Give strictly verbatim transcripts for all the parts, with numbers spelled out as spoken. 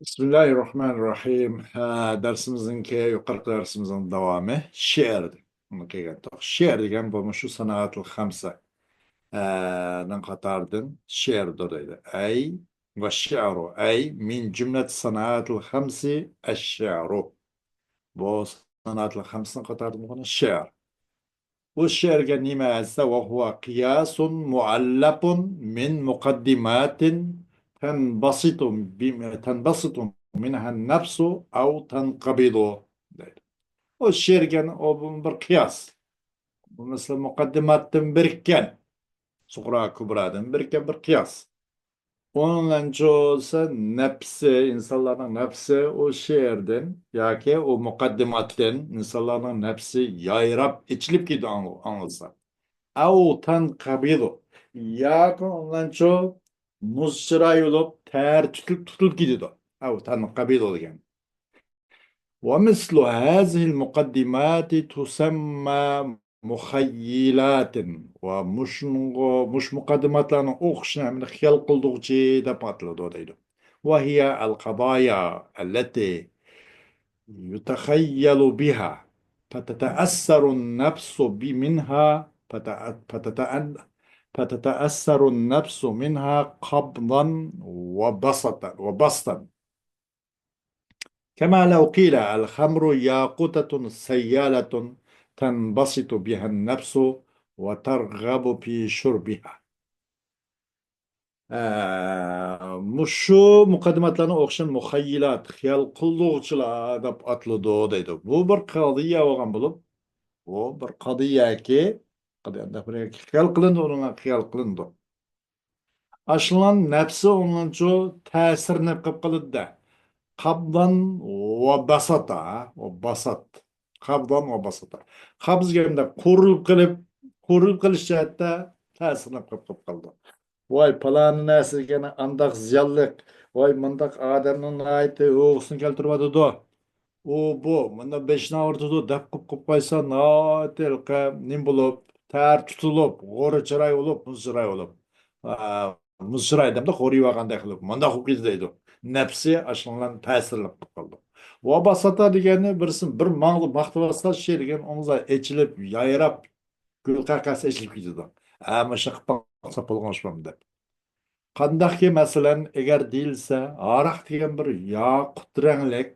بىسمىللاھىررەھمانىررەھىم. ھە، دەرسىمىزنىڭكى، يۇقىرىقى دەرسىمىزنىڭ داۋامى شېئىر. ئۇنى قىلغانتۇق. شېئىر دېگەن بۇ مۇشۇ سانائەتۇل خەمسە، ھە، نىڭ قاتارىدىن شېئىردۇر دەيدۇ. ئەي ۋەششېئرۇ. ئەي مىن جۈملەت سانائەتىل خەمسى ئەششېئرۇ. بۇ سانائەتۇل خەمسىنىڭ قاتارىدىن بولغان شېئىر. بۇ شېئىرگە نېمە دېسە، وهو قياس معلق من مقدمات تنبسط ب-، تنبسط منها النفس أو تنقبض دەيدۇ. ئۇ شېئىرگە ئۇ بىر قىياس. بۇ مەسىلەن مۇقەددىماتتىن بىرىككەن، سۇغرا كۇبرادىن بىرىككەن بىر قىياس. ئۇنىڭچۇ دېسە نەپسى، ئىنسانلارنىڭ نەپسى ئۇ شېئىردىن ياكى ئۇ مۇقەددىماتتىن ئىنسانلارنىڭ نەپسى يايراپ ئېچىلىپ كېتىدۇ ئاڭ-، ئاڭلىسا. ئەۋ تەنقەبىزۇ. ياكى ئۇنىڭچۇ مۇز چىراي بولۇپ تەر تۇتۇلۇپ، تۇتۇلۇپ كېتىدۇ. ئەۋ تەنقەبىزۇ دېگەن. ومثل هذه المقدمات تسمى مخيلات. ۋە مۇشۇنىڭغا، مۇشۇ مۇقەددىماتلارنىڭ ئوخشىشىنى ھەممىنى خىيال قىلدۇرغۇچى دەپ ئاتىلىدۇ دەيدۇ. وهي القضايا التي يتخيل بها فتتأثر النفس ب-، منها فتأ-، فتتأ-، فتتأثر النفس منها قبضا وبسطا، وبسطا. كما لو قيل الخمر ياقوتة سيالة تنبسط بها النفس وترغب في شربها. ئە، مۇشۇ مۇقەددىماتلارنى ئوخشىماي مۇخەييىلات، خىيال قىلدۇرغۇچىلار دەپ ئاتىلىدۇ دەيدۇ. بۇ بىر قەزىيە بولغان بولۇپ، بۇ بىر قەزىيەكى، خىيال قىلىنىدۇ، ئۇنىڭغا خىيال قىلىنىدۇ. ئاشۇلارنىڭ نەپسى ئۇنىڭچۇ تەسىرلىنىپ قېلىپ قالىدۇ-دە. قابضا ۋە باساتا، ۋە باسات. قابضا ۋە باساتا. قابز دېگەندە قۇرۇلۇپ قېلىپ، قۇرۇلۇپ قېلىش جەھەتتە تەسىرلىنىپ قېلىپ قالىدۇ. ۋاي، پالانى نەرسە دېگەن ئانداق زىيانلىق، ۋاي، مۇنداق ئادەمنىڭ ناھايىتى ئۇيقۇسىنى كەلتۈرۈۋاتىدۇ. ئۇ، بۇ، مۇنداق بېشىنى ئاغرىتىدۇ دەپ قىلىپ قويۇپ قويسا، ناھايىتى ھېلىقى نېمە بولۇپ، تەر تۇتۇلۇپ، غورا چىراي بولۇپ، مۇز چىراي بولۇپ، ئا، مۇز چىراي دەمدە غورىۋالغاندەك قىلىپ، مۇنداق بولۇپ كېتىدۇ دەيدۇ. نەپسى ئاشۇنىڭ بىلەن تەسىرلىنىپ قالىدۇ. ۋاباساتا دېگەننى بىرسى بىر ماڭ-، ماختىۋاتسا، شېئىر دېگەن ئوڭزا ئېچىلىپ، يايراپ، گۈل قەقەسى ئېچىلىپ كېتىدۇ. ھە، مۇشۇ قىلىپ باقسا بولغان ئىش بارمۇ دەپ. قانداقكى، مەسىلەن، ئەگەر دېيىلسە، ھاراق دېگەن بىر ياقۇت رەڭلىك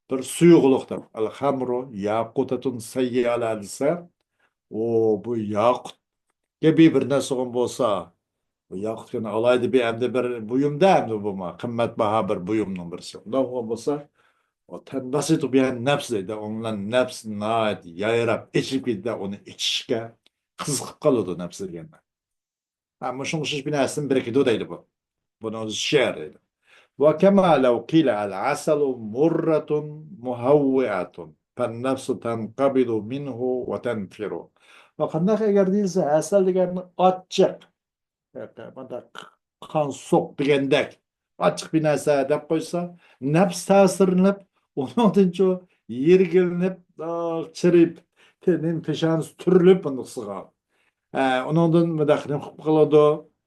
بىر سۇيۇقلۇق دەپ، ئەل خەمرۇ ياقۇتەتۇن سەييالە دېسە، ئۇ، بۇ ياقۇت كەبى بىر نەرسىغۇم بولسا، بۇ ياقۇت دېگەن ئالاھىدە بىر، ئەمدى بىر بۇيۇمدا، ئەمدى بۇمۇ قىممەت باھا بىر بۇيۇمنىڭ بىرسى. ئۇنداق بولسا، ئۇ تەنبەسىتۇ بىھەن نەپس دەيدۇ. ئۇنىڭ بىلەن نەپس ناھايىتى يايراپ ئېچىلىپ كېتىدۇ، ئۇنى ئىچىشكە قىزىقىپ قالىدۇ نەپس دېگەندە. ھە، مۇشۇنىڭغا ئوخشاش بىر نەرسىنى بىرىكىدۇ دەيدۇ بۇ. بۇنى ئۆزى شېئىر دەيدۇ. وكما لو قيل العسل مرة مهوئة فالنفس تنقبض منه وتنفر. ۋە قانداق ئەگەر دېيىلسە، ھەسەل دېگەن ئاچچىق، مۇنداق قان سوق دېگەندەك ئاچچىق بىر نەرسە دەپ قويسا، نەپس تەسىرلىنىپ، ئۇنىڭدىنچۇ يىرگىلىنىپ، ئاھ، چىرىپ، تېنىنىڭ پېشانىسى تۈرۈلۈپ، بۇنداقسىغا. ئە، ئۇنىڭدىن مۇنداق نېمە قىلىپ قالىدۇ؟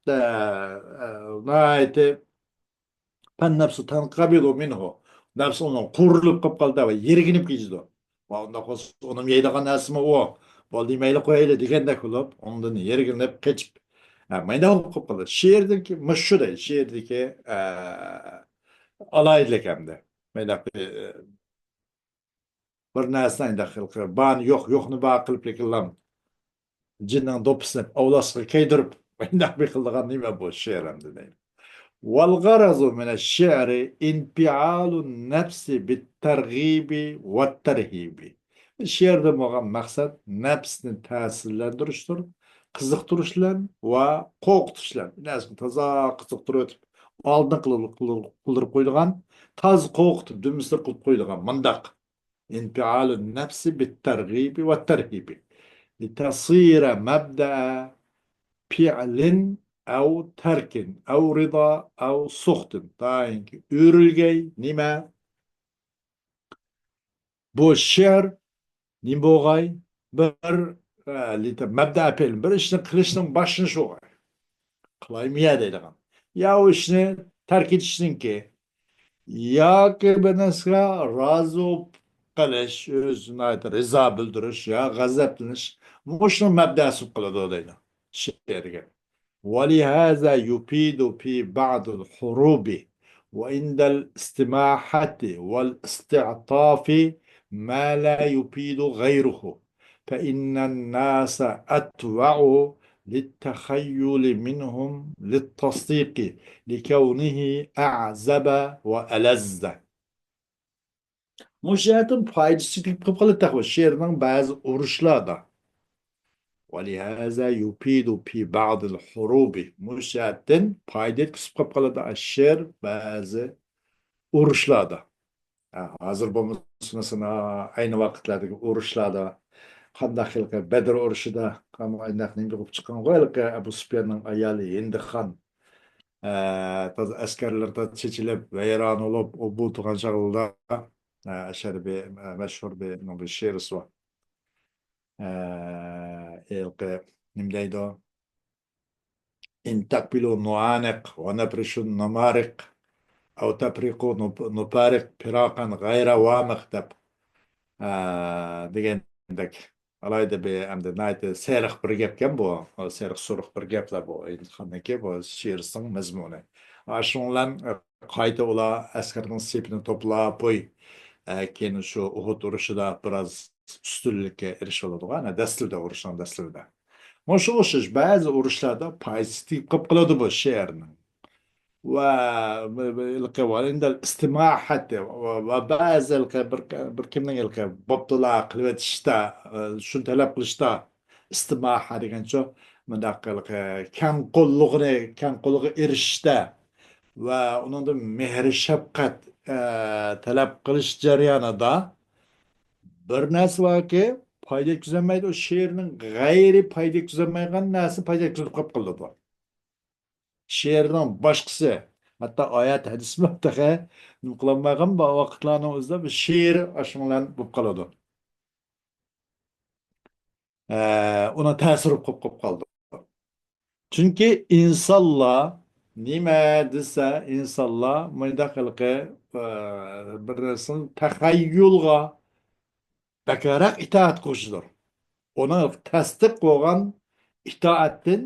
ئە، ئە، ناھايىتى فالنفس تنقبض منه. نەپس ئۇنىڭ قۇرۇلۇپ قېلىپ قالىدۇ ۋە يىرگىنىپ كېتىدۇ. ۋە ئۇنداق بولسا، ئۇنىمۇ يەيدىغان نەرسىمۇ ئۇ. بولدى، مەيلى، قويايلى دېگەندەك بولۇپ، ئۇنىڭدىن يىرگىنىپ قېچىپ، ئە، مەيدان قىلىپ قالىدۇ. شېئىردىكى مۇشۇ دەيدۇ، شېئىردىكى، ئە، ئالاھىدىلىك ئەمدى. مەيدان، ئە، بىر نەرسىنى ئاينداق قىلىپ، بارنى يوق، يوقنى بار قىلىپ، لېكىنلا جىننىڭ دوپپىسىنى ئاۋلاشقا كىيدۈرۈپ، ئاينداق بىر قىلىدىغان نېمە بۇ شېئىر ئەمدى دەيدۇ. والغرض من الشعر انفعال النفس بالترغيب والترهيب. شېئىردىن بولغان مەقسەت نەپسنى تەسىرلەندۈرۈشتۇر، قىزىقتۇرۇش بىلەن ۋە قورقۇتۇش بىلەن. نەپسنى تازا قىزىقتۇرۇۋېتىپ، ئالدىن قىلدۇرۇپ قويىدىغان، تازا قورقۇتۇپ، دۈمبىسىنى قىلىپ قويىدىغان مۇنداق. انفعال النفس بالترغيب والترهيب لتصير مبدأ فعل أو ترك أو رضا أو سخط. تايىنكى ئۆرۈلگەي نېمە؟ بۇ شېئىر نېمە بولغاي؟ بىر، ئە، لىت-، مەبدەئە پېئىل، بىر ئىشنى قىلىشنىڭ باشلىنىشى بولغاي. قىلايمۇ يا دەيدىغان. يا ئۇ ئىشنى تەرك ئېتىشنىڭكى، ياكى بىر نەرسىگە رازى بولۇپ قېلىش، ئۆزىنى رىزا بىلدۈرۈش يا غەزەپلىنىش، مۇشۇنىڭ مەبدەسى بولۇپ قالىدۇ دەيدۇ شېئىرگە. ولهذا يفيد في بعض الحروب وعند الاستماحة والاستعطاف ما لا يفيد غيره، فإن الناس أطوع للتخيل منهم للتصديق لكونه أعذب وألذ. مۇشۇ جەھەتتىن پايدىسى تېگىپ قېلىپ قالىدۇ تېخى شېئىرنىڭ بەزى ئۇرۇشلاردا. ولهذا يفيد في بعض الحروب. مۇشۇ جەھەتتىن پايدا يەتكۈزۈپ قېلىپ قالىدۇ شېئىر بەزى ئۇرۇشلاردا. ھە، ھازىر بولمىسا، مەسىلەن، ئەينى ۋاقىتلاردىكى ئۇرۇشلاردا، قانداق ھېلىقى بەدر ئۇرۇشىدا، قانداق نېمە بولۇپ چىققان، ھېلىقى ئەبۇ سۇپياننىڭ ئايالى ھىندىخان، ئە، تازا ئەسكەرلىرى تازا چېچىلىپ، ۋەيران بولۇپ، ئۇ بۇ تۇرغان چاغلىدا، ئە، ئەشەدە بىر، ئە، مەشھۇر بىر، بىر شېئىرىسى بار. ئە، ھېلىقى نېمە دەيدۇ؟ إن تقبلوا نعانق ونفرش النمارق أو تفرقوا نف-، نفارق فراقا غير وامق دەپ، ئە، دېگەندەك. ئالاھىدە بىر، ئەمدى ناھايىتى سېرىق بىر گەپكەن بۇ. سېرىق سۇرۇق بىر گەپلەر بۇ. ھىندىخاننىڭكى بۇ شېئىرىنىڭ مەزمۇنى. ئاشۇنىڭ بىلەن قايتا ئۇلار ئەسكەرنىڭ سېپىنى توپلاپ، ئە، كېيىن شۇ ئۇھۇد ئۇرۇشىدا بىراز ئۈستۈنلۈككە ئېرىشىۋالىدىغۇ، ئەنە دەسلىپىدە، ئۇرۇشنىڭ دەسلىپىدە. مۇشۇ ئوخشاش بەزى ئۇرۇشلاردا پايدىسى تېگىپ قېلىپ قالىدۇ بۇ شېئىرنىڭ. ۋە ۋە، ۋە ھېلىقى ۋە ئىندەل ئىستىماھەتى ۋە، ۋە بەزى ھېلىقى بىر، بىر كىمنىڭ ھېلىقى بوپتۇلا قىلىۋېتىشتا، ئە، شۇنى تەلەپ قىلىشتا، ئىستىماھە دېگەنچۇ، مۇنداق ھېلىقى كەڭ قوللۇقنى، كەڭ قولغا ئېرىشىشتە ۋە ئۇنىڭدىن مېھرى شەپقەت، ئە، تەلەپ قىلىش جەريانىدا بىر نەرسە باركى، پايدا يەتكۈزەلمەيدۇ. ئۇ شېئىرنىڭ غەيرىي پايدا يەتكۈزەلمەيدىغان نەرسە پايدا يەتكۈزۈپ قېلىپ قالىدۇ. شېئىرنىڭ باشقىسى، ھەتتا ئايەت، ھەدىسمۇ تېخى نېمە قىلالمايدىغان ۋاقىتلارنىڭ ئۆزىدە بىر شېئىر ئاشۇنىڭ بىلەن بولۇپ قالىدۇ. ئە، ئۇنىڭ تەسىرى قوپۇپ قالىدۇ. چۈنكى ئىنسانلار نېمە دېسە، ئىنسانلار مۇنداق ھېلىقى، ئە، بىر نەرسىنى تەخەييۇلغا بەكرەك ئىتائەت قىلغۇچىدۇر. ئۇنىڭ تەستىق بولغان ئىتائەتتىن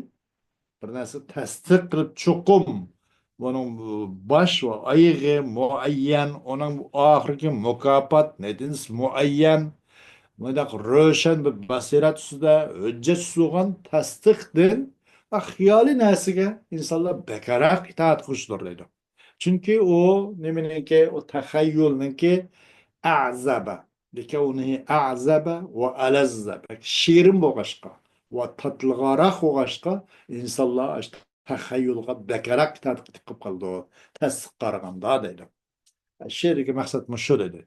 بىر نەرسە تەستىق قىلىپ، چوقۇم بۇنىڭ باش ۋە ئايىغى مۇئەييەن، ئۇنىڭ ئاخىرقى مۇكاپات، نەتىجىسى مۇئەييەن، مۇنداق روشەن بىر باسىرەت ئۈستىدە، ھۆججەت ئۈستىدە بولغان تەستىقتىن خىيالىي نەرسىگە ئىنسانلار بەكرەك ئىتائەت قىلغۇچىدۇر دەيدۇ. چۈنكى ئۇ نېمىنىڭكى، ئۇ تەخەييۇلنىڭكى ئەزەبە، لىكەۋنىھى ئەزەبە ۋە ئەلەززە، بەك شېرىن بولغاچقا ۋە تاتلىقراق بولغاچقا، ئىنسانلار ئاشۇ تەخەييۇلغا بەكرەك تەتقىق قىلىپ قالىدۇ، تەستىققا قارىغاندا دەيدۇ. شېئىردىكى مەقسەت مۇشۇ دېدى.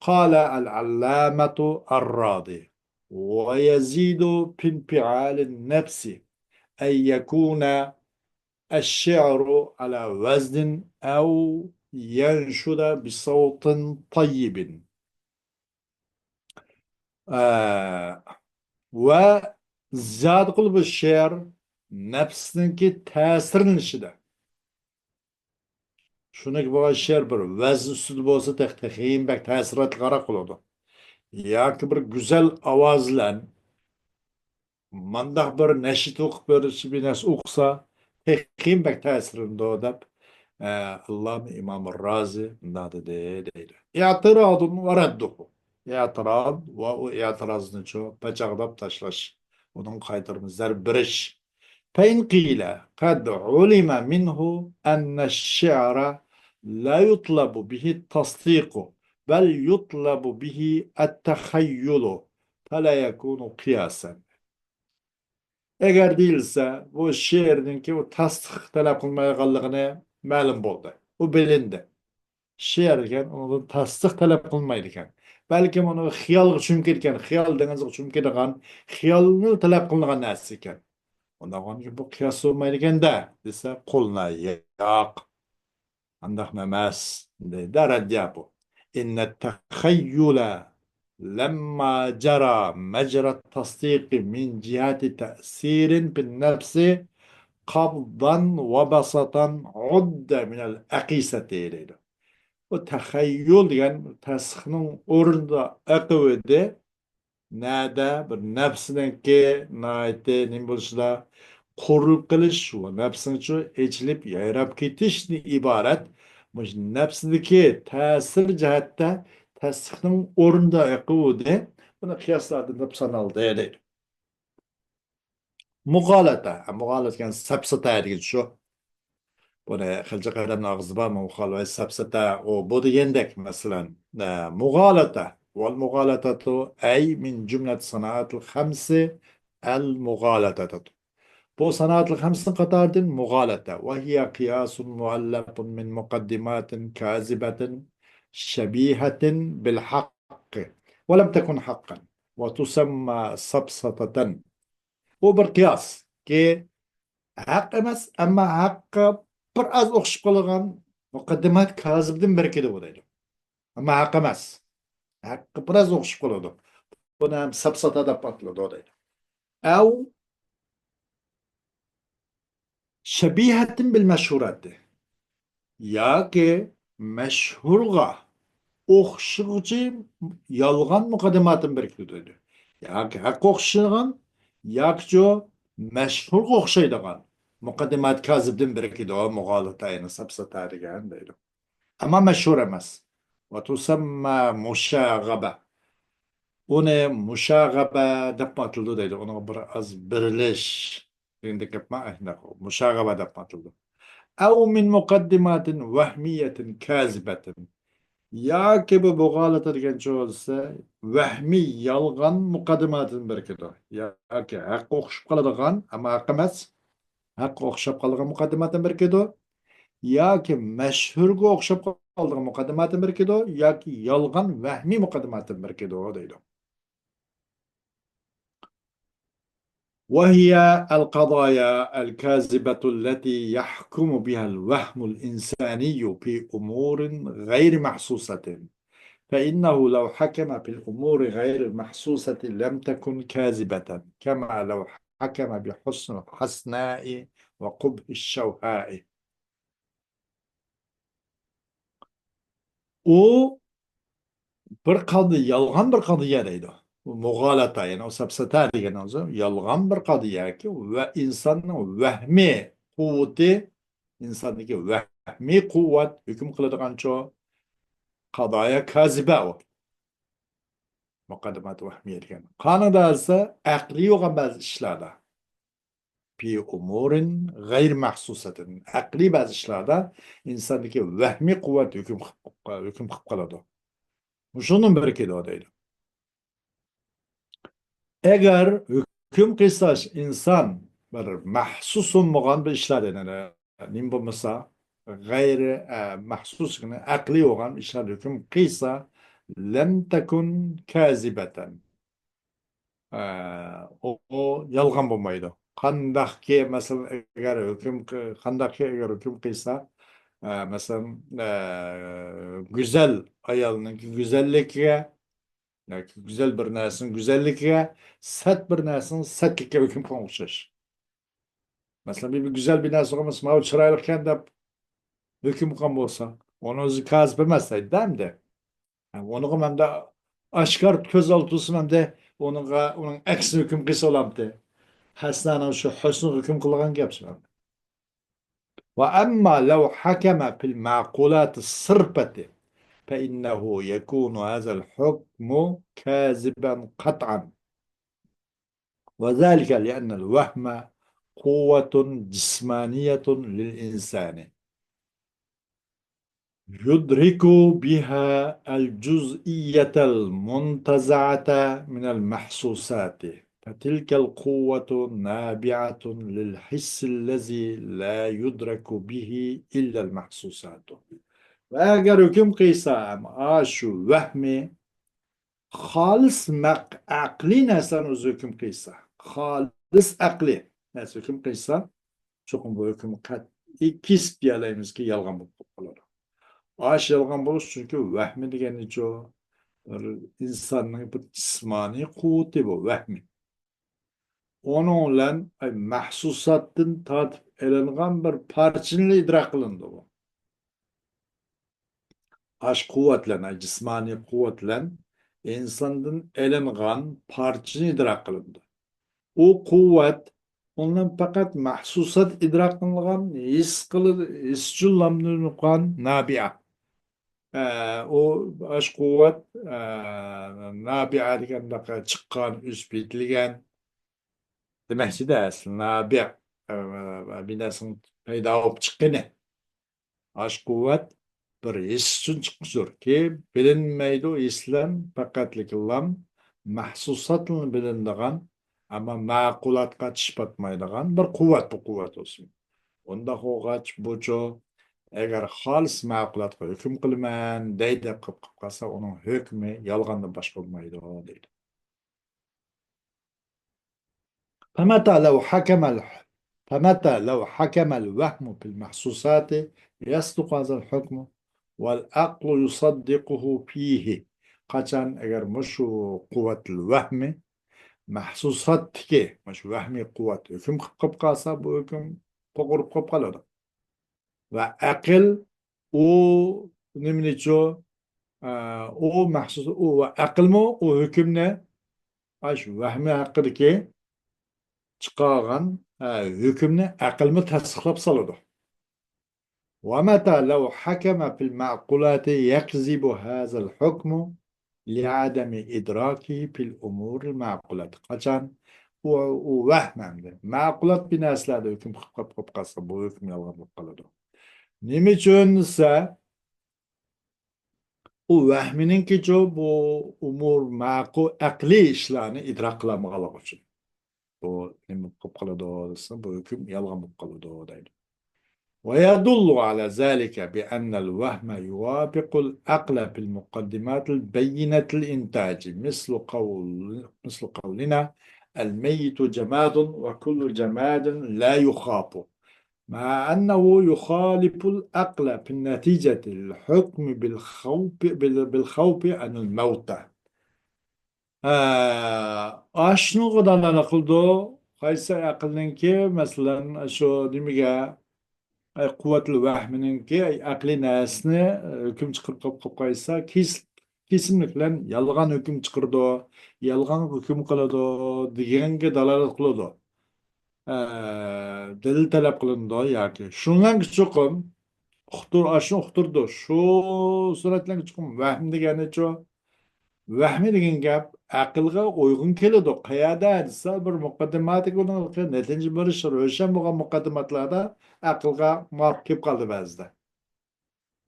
قال العلامة الرازي، ويزيد في انفعال النفس أن يكون الشعر على وزن أو ينشد بصوت طيب. ئە، ۋە زىيادە قىلىپ بۇ شېئىر نەپسنىڭكى تەسىرلىنىشىدە. شۇنىڭكى بولغان شېئىر بىر ۋەزن ئۈستىدە بولسا تېخى، تېخىمۇ بەك تەسىراتلىقراق بولىدۇ. ياكى بىر گۈزەل ئاۋاز بىلەن مانداق بىر نەشىد ئوقۇپ بېرىشى، بىر نەرسە ئوقۇسا، تېخىمۇ بەك تەسىرلىنىدۇ دەپ، ئە، ئاللامە ئىمام رازى مۇنداق دېدى، دەيدۇ. اعتراض ورده. ئېتىراز ۋە ئۇ ئېتىرازنىچۇ پاچاقلاپ تاشلاش، ئۇنىڭ قايتۇرما زەربە بېرىش. فإن قيل قد علم منه أن الشعر لا يطلب به التصديق بل يطلب به التخيل فلا يكون قياسا. ئەگەر دېيىلسە، بۇ شېئىرنىڭكى ئۇ تەستىق تەلەپ قىلمايدىغانلىقىنى مەلۇم بولدى. ئۇ بىلىندى. شېئىر دېگەن ئۇنىڭدىن تەستىق تەلەپ قىلمايدىكەن. بەلكىم ئۇنى خىيالغا چۈمكىدىكەن، خىيال دېڭىزىغا چۈمكىدىغان، خىيالنى تەلەپ قىلىنغان نەرسە ئىكەن. ئۇنداق بولغاندىكىن بۇ قىياس بولمايدىكەن-دە، دېسە، قۇلنا ياق. ئانداقمۇ ئەمەس، دەيدۇ رەددىيە بۇ. إن التخيل لما جرى مجرى التصديق من جهة تأثير في النفس قبضا وبسطا عد من الأقيسة دەيدۇ. بۇ تەخەييۇل دېگەن تەسىخنىڭ ئورنىدا ئېقىۋىدى. نەدە بىر نەپسىنىڭكى ناھايىتى نېمە بولۇشىدا، قۇرۇلۇپ قېلىش ۋە نەپسىنىڭچۇ ئېچىلىپ يايراپ كېتىشتىن ئىبارەت مۇشۇ نەپسىدىكى تەسىر جەھەتتە تەسىخنىڭ ئورنىدا ئېقىۋىدى. بۇنى قىياسلاردىن دەپ سانالدى دەيدۇ. مۇغالاتە. مۇغالاتە دېگەن سەپسەتە دېگەن شۇ. بۇنى خەلجە قەدەمنىڭ ئاغزى بار، مۇغالاتە، سەپسەتە، ئۇ، بۇ دېگەندەك، مەسىلەن، ئە، مۇغالاتە. والمغالطة أي من جملة الصناعات الخمس المغالطة. بۇ سانائەتلىك خەمسىنىڭ قاتارىدىن مۇغالاتە. وهي قياس مؤلف من مقدمات كاذبة شبيهة بالحق ولم تكن حقا وتسمى سفسطة. بۇ بىر قىياس كى ھەق ئەمەس، ئەمما ھەققە بىر ئاز ئوخشىشىپ قالغان مۇقەددىمات كازىبدىن بىر كېلىدۇ دەيدۇ. ئەمما ھەق ئەمەس. ھەققە بىر ئاز ئوخشىشىپ قالىدۇ. بۇنى ھەم سەپسەتە دەپ ئاتىلىدۇ دەيدۇ. ئەۋ شەبىھەتىن بىل مەشھۇراتى. ياكى مەشھۇرغا ئوخشىغۇچى يالغان مۇقەددىماتتىن بىر كېلىدۇ دەيدۇ. ياكى ھەققە ئوخشىغان، ياكىچۇ مەشھۇرغا ئوخشايدىغان مۇقەددىمات كازىبدىن بىر كېلىدۇ. مۇغالىتە، يەنى سەپسەتە دېگەن دەيدۇ. ئەمما مەشھۇر ئەمەس. وتسمى مشاغبة. ئۇنى مۇشاغەبە دەپمۇ ئاتىلىدۇ دەيدۇ. ئۇنىڭغا بىر ئاز بېرىلىش دېگەندەك گەپمۇ، ئەھنەق، مۇشاغەبە دەپمۇ ئاتىلىدۇ. أو من مقدمات وهمية كاذبة. ياكى بۇ مۇغالىتە دېگەنچە بولسا، ۋەھمىي، يالغان مۇقەددىماتتىن بىر كېلىدۇ. ياكى ھەققە ئوخشىشىپ قالىدىغان، ئەمما ھەق ئەمەس، ھەققە ئوخشاپ قالىدىغان مۇقەددىماتتىن بىر كېلىدۇ. ياكى مەشھۇرغا ئوخشاپ قالىدىغان مۇقەددىماتتىن بىر كېلىدۇ، ياكى يالغان ۋەھمىي مۇقەددىماتتىن بىر كېلىدۇ دەيدۇ. وهي القضايا الكاذبة التي يحكم بها الوهم الإنساني في أمور غير محسوسة، فإنه لو حكم في الأمور غير المحسوسة لم تكن كاذبة، كما لو حكم بحسن الحسناء وقبح الشوهاء. ئۇ بىر قاضىيە، يالغان بىر قاضىيە دەيدۇ. مۇغالاتە، يەنى ئۇ سەپسەتە دېگەن ئۆزى يالغان بىر قاضىيەكى ۋە ئىنساننىڭ ۋەھمىي قۇۋۋىتى، ئىنساندىكى ۋەھمىي قۇۋۋەت ھۆكۈم قىلىدىغانچۇ قاضايا كازىبە ئۇ. مۇقەددىمات ۋەھمىيە دېگەن. قانۇندا دېسە ئەقلىي بولغان بەزى ئىشلاردا. في أمور غير محسوسة. ئەقلىي بەزى ئىشلاردا ئىنساندىكى ۋەھمىي قۇۋۋەت ھۆكۈم قىلىپ، ھۆكۈم قىلىپ قالىدۇ. مۇشۇنىڭ بىرى كېلىدۇ دەيدۇ. ئەگەر ھۆكۈم قىلسا ئىنسان بىر مەھسۇس بولمىغان بىر ئىشلار، يەنى نېمە بولمىسا، غەيرىي، ئە، مەھسۇس، يەنى ئەقلىي بولغان ئىشلار ھۆكۈم قىلسا، لم تكن كاذبة. ئە، ئۇ، ئۇ يالغان بولمايدۇ. قانداقكى، مەسىلەن، ئەگەر ھۆكۈم قى-، قانداقكى ئەگەر ھۆكۈم قىلسا، ئە، مەسىلەن، ئە، گۈزەل ئايالنىڭكى گۈزەللىكىگە ياكى گۈزەل بىر نەرسىنىڭ گۈزەللىكىگە، سەت بىر نەرسىنىڭ سەتلىكىگە ھۆكۈم قىلغان ئوخشاش. مەسىلەن، بىر، بىر گۈزەل بىر نەرسە قىلمىسا، ماۋۇ چىرايلىقكەن دەپ ھۆكۈم قىلغان بولسا، ئۇنىڭ ئۆزى كازىب ئەمەس دەيدۇ ئەمدى. ھە، ئۇنىڭغا مەندە ئاشكارا كۆز ئالدىدا تۇرسا، مەندە ئۇنىڭغا، ئۇنىڭ ئەكسىنى ھۆكۈم قىلسا بولامتى؟ ھەسنانىڭ شۇ ھۆسنىگە ھۆكۈم قىلغان گەپ شۇ. وأما لو حكم في المعقولات الصرفة فإنه يكون هذا الحكم كاذبا قطعا. وذلك لأن الوهم قوة جسمانية للإنسان يدرك بها الجزئية المنتزعة من المحسوسات، فتلك القوة نابعة للحس الذي لا يدرك به إلا المحسوسات. ۋە ئەگەر ھۆكۈم قىلسا ھەم ئاشۇ ۋەھمى خالىس مەق-، ئەقلىي نەرسىلەرنى ئۆزى ھۆكۈم قىلسا، خالىس ئەقلىي نەرسە ھۆكۈم قىلسا، چوقۇم بۇ ھۆكۈم قەتئىي كېسىپ دېيەلەيمىزكى، يالغان بولۇپ قالىدۇ. ئاش يالغان بولۇش، چۈنكى ۋەھمى دېگەننىچۇ بىر ئىنساننىڭ بىر جىسمانىي قۇۋۋىتى بۇ ۋەھمى. ئۇنىڭ بىلەن، ئاي، مەھسۇساتتىن تارتىپ ئېلىنغان بىر پارچىنى ئىدراك قىلىنىدۇ بۇ. ئاش قۇۋۋەت بىلەن، جىسمانىي قۇۋۋەت بىلەن ئىنساندىن ئېلىنغان پارچىنى ئىدراك قىلىنىدۇ. ئۇ قۇۋۋەت ئۇنىڭ پەقەت مەھسۇسات ئىدراك قىلىنغان، ھېس قىلىن-، ھېس ئۈچۈن نابىئە. ئە، ئۇ ئاش قۇۋۋەت، ئە، نابىئە دېگەندەك چىققان، ئۆسۈپ يېتىلگەن دېمەكچىدە ئەسلى نابىئە، ئە، بىر نەرسىنىڭ پەيدا بولۇپ چىققىنى. ئاش قۇۋۋەت بىر ھېس ئۈچۈن چىققۇچۇركى، بىلىنمەيدۇ، ھېس بىلەن پەقەتلىكىلا مەھسۇسات بىلەن بىلىنىدىغان، ئەمما مەقۇلاتقا چىش پاتمايدىغان بىر قۇۋۋەت، بۇ قۇۋۋەت بولسۇن. ئۇنداق بولغاچ، بۇچۇ، ئەگەر خالىس مەقۇلاتقا ھۆكۈم قىلىمەن دەيدۇ دەپ قىلىپ قالسا، ئۇنىڭ ھۆكمى يالغاندىن باشقا بولمايدۇ دەيدۇ. فمتى لو حكم ال-، فمتى لو حكم الوهم في المحسوسات يصدق هذا الحكم والعقل يصدقه فيه. قاچان ئەگەر مۇشۇ قۇۋۋەتۇل ۋەھمى مەھسۇساتتىكى، مۇشۇ ۋەھمىي قۇۋۋەت ھۆكۈم قىلىپ قالسا، بۇ ھۆكۈم توغرا بولۇپ قالىدۇ. ۋە ئەقىل ئۇ نېمىنىچۇ؟ ئە، ئۇ مەھسۇس، ئۇ ۋە ئەقىلمۇ ئۇ ھۆكۈمنى، ئاشۇ ۋەھمى ھەققىدىكى چىقارغان، ئە، ھۆكۈمنى ئەقىلمۇ تەستىقلاپ سالىدۇ. ومتى لو حكم في المعقولات يكذب هذا الحكم لعدم إدراكه في الأمور المعقولات. قاچان ئۇ، ئۇ ۋەھمەمدە، مەقۇلات بىر نەرسىلەردە ھۆكۈم قىلىپ قالسا، بۇ ھۆكۈم يالغان بولۇپ قالىدۇ. نېمە ئۈچۈن دېسە، ئۇ ۋەھمىنىڭكىچۇ بۇ ئۇمۇر مەقۇ ئەقلىي ئىشلارنى ئىدراك قىلالمىغانلىقى ئۈچۈن. بۇ نېمە بولۇپ قالىدۇ دېسە، بۇ ھۆكۈم يالغان بولۇپ قالىدۇ دەيدۇ. ويدل على ذلك بأن الوهم يوافق العقل في المقدمات البينة الإنتاج، مثل قول، مثل قولنا: الميت جماد وكل جماد لا يخاف، مع أنه يخالف العقل في نتيجة الحكم بالخوف، بال-، بالخوف عن الموتى. ئە، ئاشۇنىڭغا دالالەت قىلىدۇ. قايسى ئەقىلنىڭكى، مەسىلەن، شۇ نېمىگە، ئە، قۇۋۋەتۇل ۋەھمىنىڭكى ئەقلىي نەرسىنى، ئە، ھۆكۈم چىقىرىپ قويۇپ قويسا، كېس-، كېسىملىك بىلەن يالغان ھۆكۈم چىقىرىدۇ، يالغان ھۆكۈم قىلىدۇ دېگەنگە دالالەت قىلىدۇ. ئە، دەلىل تەلەپ قىلىنىدۇ ياكى. شۇنىڭ چوقۇم ئۇقتۇر-، ئاشۇنى ئۇقتۇرىدۇ. شۇ سۈرەتلەرگە چوقۇم ۋەھىم دېگەننىچۇ؟ ۋەھىمى دېگەن گەپ ئەقىلگە ئۇيغۇن كېلىدۇ. قەيەردە دېسە، بىر مۇقەددىماتىگە ئۇنىڭ نەتىجە بېرىشى روشەن بولغان مۇقەددىماتلاردا ئەقىلگە مۇۋاپىق كېلىپ قالىدۇ بەزىدە.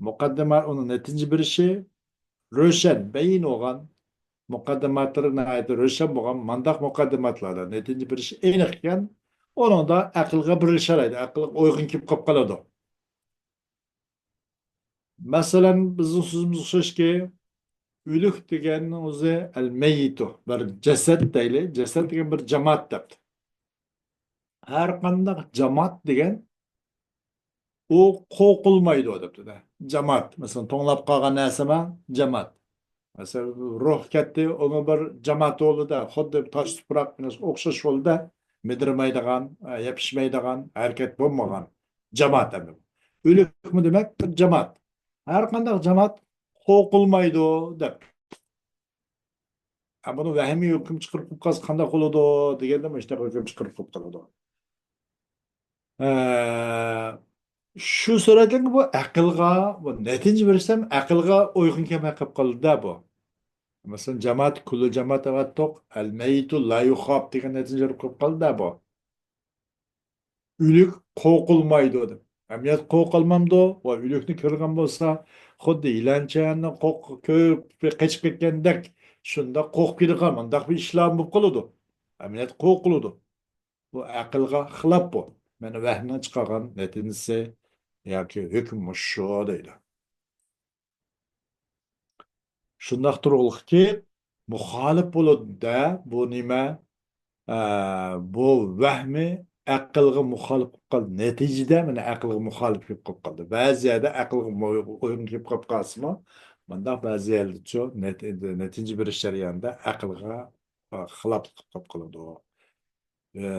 مۇقەددىمە ئۇنىڭ نەتىجە بېرىشى روشەن، بەيىن بولغان، مۇقەددىماتلىرى ناھايىتى روشەن بولغان مانداق مۇقەددىماتلاردا نەتىجە بېرىشى ئېنىق ئىكەن، ئۇنىڭدا ئەقىلگە بېرىلىشەلەيدۇ، ئەقىلگە ئۇيغۇن كېلىپ قاپ قالىدۇ. مەسىلەن، بىزنىڭ سۆزىمىزگە ئوخشاشكى، ئۆلۈك دېگەننىڭ ئۆزى ئەل مەييىتۇ، بىر جەسەت دەيلى، جەسەت دېگەن بىر جامائەت دەپتۇ. ھەر قانداق جامائەت دېگەن ئۇ قورقۇلمايدۇ دەپتۇ-دە. جامائەت، مەسىلەن، توڭلاپ قالغان نەرسىمۇ جامائەت. مەسىلەن، روھ كەتتى، ئۇمۇ بىر جامائەت بولدى-دە، خۇددى تاش تۇپراق ئوخشاش بولدى-دە، مىدىرمايدىغان، يېپىشمايدىغان، ھەرىكەت بولمىغان جامائەت ئەمدى. ئۆلۈكمۇ دېمەك بىر جامائەت. ھەر قانداق جامائەت قورقۇلمايدۇ دەپ. ھە، بۇنى ۋەھمىي ھۆكۈم چىقىرىپ قىلىپ قالسا قانداق بولىدۇ دېگەندە، مۇشۇنداق ھۆكۈم چىقىرىپ قىلىپ قالىدۇ. ئە، شۇ سۈرەتلىكى بۇ ئەقىلغا، بۇ نەتىجە بېرىشتە ئەقىلغا ئۇيغۇن كەلمەي قېلىپ قالىدۇ-دە بۇ. مەسىلەن، جامائەت، كۈللى جامائەت دەۋاتتۇق، ئەل مەييىتۇ لا يۇخاپ دېگەن نەتىجە بېرىپ قېلىپ قالىدۇ-دە بۇ. ئۆلۈك قورقۇلمايدۇ دەپ. ئەمەلىيەتتە قورقالمامدۇ؟ ۋە ئۆلۈكنى كۆرگەن بولسا، خۇددى يىلان چىياننى قورق-، كۆرۈپ قېچىپ كەتكەندەك، شۇنداق قورقۇپ كېتىدىغان، مۇنداق بىر ئىشلار بولۇپ قالىدۇ. ئەمەلىيەتتە قورقۇلىدۇ. بۇ ئەقىلگە خىلاپ بۇ. مانا ۋەھمىنىڭ چىقارغان نەتىجىسى ياكى ھۆكمى مۇشۇ دەيدۇ. شۇنداق تۇرغۇلۇقكى، مۇخالىپ بولىدۇ-دە، بۇ نېمە؟ ئە، بۇ ۋەھمى ئەقىلگە مۇخالىپ بولۇپ قالدى. نەتىجىدە مانا ئەقىلگە مۇخالىپ كېلىپ قالىپ قالدى. بەزى يەردە ئەقىلگە مۇ-، ئۇيغۇن كېلىپ قالىپ قالسىمۇ، مۇنداق بەزى يەردىچۇ نەت-، نەتىجە بېرىش جەريانىدا ئەقىلگە، ئە، خىلاپلىق قىلىپ قالىدۇ. ئە،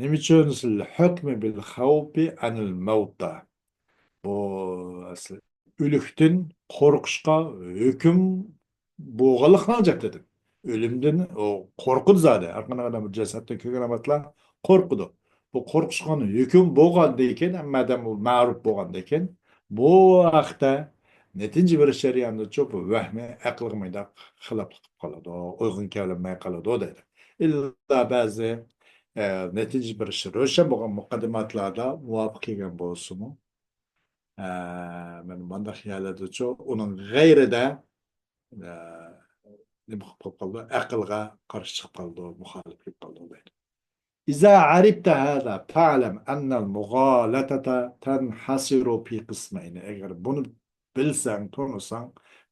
نېمە ئۈچۈن؟ للحكم بالخوف عن الموتى. بۇ ئەسلى ئۆلۈكتىن قورقۇشقا ھۆكۈم بولغانلىقىنى ئاڭلىتىدۇ. ئۆلۈمدىن ئۇ قورقىدۇ زادى. ھەر قانداق ئادەم بىر جەسەتنى كۆرگەن ۋاقىتلا قورقىدۇ. بۇ قورقۇشقا ھۆكۈم بولغاندىن كېيىن، ھەممە ئادەم بۇ مەرۇپ بولغاندىن كېيىن، بۇ ھەقتە نەتىجە بېرىش جەريانىدىچۇ بۇ ۋەھمى ئەقىلگە مۇنداق خىلاپلىق قىلىپ قالىدۇ، ئۇيغۇن كېلەلمەي قالىدۇ دەيدۇ. ئىللا بەزى، ئە، نەتىجە بېرىشى روشەن بولغان مۇقەددىماتلاردا مۇۋاپىق كەلگەن بولسىمۇ، ئە، مانا مۇنداق يەرلەردىچۇ ئۇنىڭ غەيرىدە، ئە، نېمە قىلىپ قالىدۇ؟ ئەقىلگە قارشى چىقىپ قالىدۇ، مۇخالىپ كېلىپ قالىدۇ دەيدۇ. إذا عرفت هذا فاعلم أن المغالطة تنحصر في قسمين. ئەگەر بۇنى بىلسەڭ، تونۇساڭ،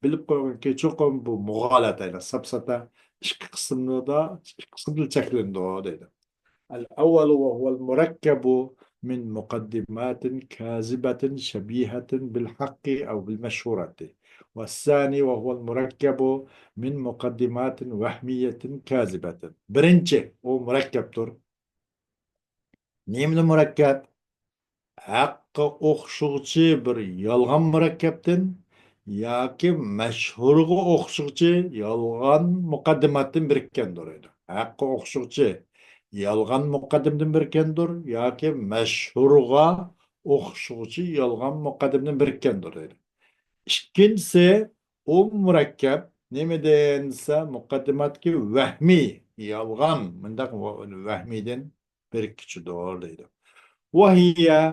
بىلىپ قويغىنكى، چوقۇم بۇ مۇغالاتە، يەنى ساپساتا ئىككى قىسىمدا، ئىككى قىسىمدا چەكلىنىدۇ دەيدۇ. الأول وهو المركب من مقدمات كاذبة شبيهة بالحق أو بالمشهورة. والثاني وهو المركب من مقدمات وهمية كاذبة. بىرىنچى، ئۇ مۇرەككەپتۇر. نېمىدىن مۇرەككەپ؟ ھەققە ئوخشىغۇچى بىر يالغان مۇرەككەپتىن ياكى مەشھۇرغا ئوخشىغۇچى يالغان مۇقەددىماتتىن بىرىككەندۇر دەيدۇ. ھەققە ئوخشىغۇچى يالغان مۇقەددىمىدىن بىرىككەندۇر ياكى مەشھۇرغا ئوخشىغۇچى يالغان مۇقەددىمىدىن بىرىككەندۇر دەيدۇ. ئىككىنچىسى، ئۇ مۇرەككەپ نېمىدىن دېسە، مۇقەددىماتتىكى ۋەھمىي، يالغان، مۇنداق ۋەھمىيدىن بىرىككۈچىدۇر دەيدۇ. وهي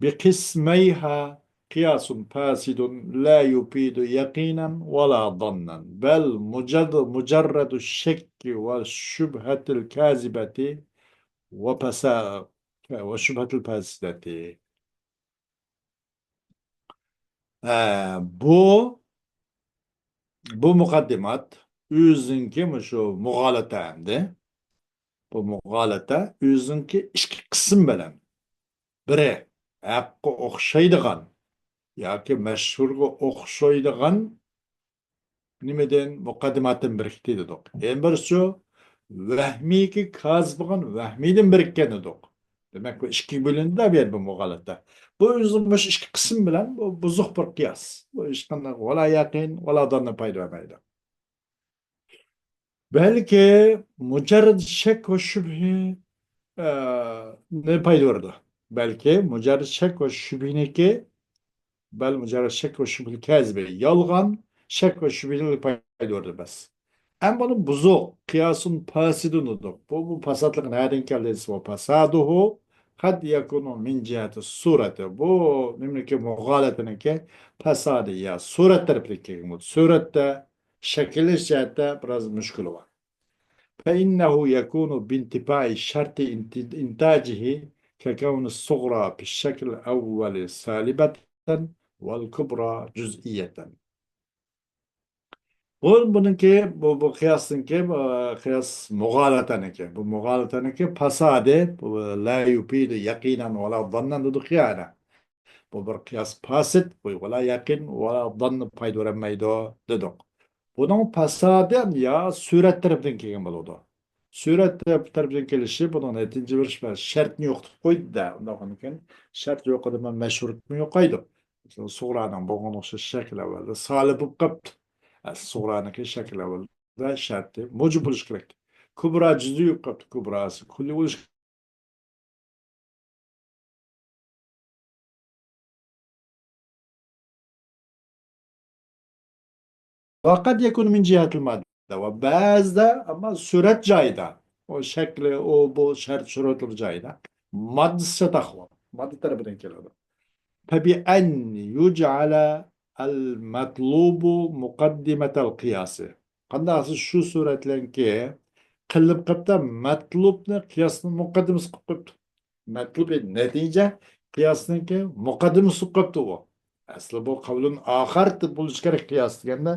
بقسميها قياس فاسد لا يفيد يقينا ولا ظنا، بل مجرد، مجرد الشك والشبهة الكاذبة وفسا-، والشبهة الفاسدة. ئە، بۇ، بۇ مۇقەددىمات ئۆزىنىڭكى مۇشۇ مۇغالاتە ئەمدى. بۇ مۇغالاتە ئۆزىنىڭكى ئىككى قىسىم بىلەن. بىرى ھەققە ئوخشايدىغان ياكى مەشھۇرغا ئوخشايدىغان نېمىدىن؟ مۇقەددىماتتىن بىرىكتى دېدۇق. يەنە بىرسىچۇ، ۋەھمىيكى كاز بولغان ۋەھمىيدىن بىرىككەن دېدۇق. دېمەك، بۇ ئىككىگە بۆلۈندى بۇ يەردە بۇ مۇغالاتە. بۇ ئۆزى مۇشۇ ئىككى قىسىم بىلەن بۇ بۇزۇق بىر قىياس. بۇ ھېچقانداق ۋالا يەقىن، ۋالا داننى پايدا بەرمەيدۇ. بەلكى مۇجەررەد شەك ۋە شۈبھە، ئە، نى پايدا بېرىدۇ. بەلكى مۇجەررەد شەك ۋە شۈبھىنىكى، بەل مۇجەررەد شەك ۋە شۈبھىل كەزىبى، يالغان شەك ۋە شۈبھىنى پايدا بېرىدۇ بەس. ئەمما بۇنى بۇزۇق، قىياسۇن پاسىدۇن دېدۇق. بۇ، بۇ پاساتلىق نەدىن كەلدى دېسە، ۋە پاسادۇھۇ قەد يەكۇنۇ مىن جىھەتى سۇرەتى. بۇ نېمىنىڭكى، مۇغالاتىنىڭكى پاسادى يا سۈرەت تەرىپىدىن كەلگەن بولىدۇ. سۈرەتتە شەكىللىنىش جەھەتتە بىراز مۈشكۈلى بار. فإنه يكون بانتفاء شرط انت-، إنتاجه ككون الصغرى في الشكل الأول سالبة والكبرى جزئية. بۇ، بۇنىڭكى، بۇ، بۇ قىياسنىڭكى، بۇ قىياس مۇغالاتەنىڭكى. بۇ مۇغالاتەنىڭكى پاسادى، بۇ لا يفيد يقينا ولا ظنا دېدۇق يەنە. بۇ بىر قىياس پاسىد، بۇ ۋالا يەقىن، ۋالا داننى پايدا بەرمەيدۇ دېدۇق. بۇنىڭ پاسادى يا سۈرەت تەرىپىدىن كەلگەن بولىدۇ. سۈرەت تەرەپ-، تەرىپىدىن كېلىشى بۇنىڭ نەتىجە بېرىش ۋە شەرتنى يوقىتىپ قويدى-دە. ئۇنداق بولغاندىكىن شەرت يوقىدىمۇ مەشھۇرلۇقمۇ يوقايدۇ. مەسىلەن، سۇغرانىڭ بولغان ئوخشاش شەكىل ئەۋۋەلدە سالىب بولۇپ قاپتۇ. ئەسلى سۇغرانىڭكى شەكىل ئەۋۋەلدە شەرتى مۇجىب بولۇشى كېرەك. كۇبرا جۈزئىي بولۇپ قاپتۇ. كۇبراسى كۈللىي بولۇشى ۋەقەد يەكۇن مىن جىھەتىل ماددە ۋە بەزىدە ئەمما سۈرەت جايىدا، ئۇ شەكلى، ئۇ، بۇ شەرت شۇرۇتلىرى جايىدا، ماددىسى چاتاق بار، ماددا تەرىپىدىن كېلىدۇ. فبأن يجعل المطلوب مقدمة القياس. قانداق دېسە شۇ سۈرەتلەنكى قىلىپ قېپتا مەتلۇبنى قىياسنىڭ مۇقەددىمىسى قىلىپ قويۇپتۇ. مەتلۇبى نەتىجە قىياسنىڭكى مۇقەددىمىسى بولۇپ قاپتۇ ئۇ. ئەسلى بۇ قەۋلۇن ئاخار بولۇشى كېرەك قىياس دېگەندە،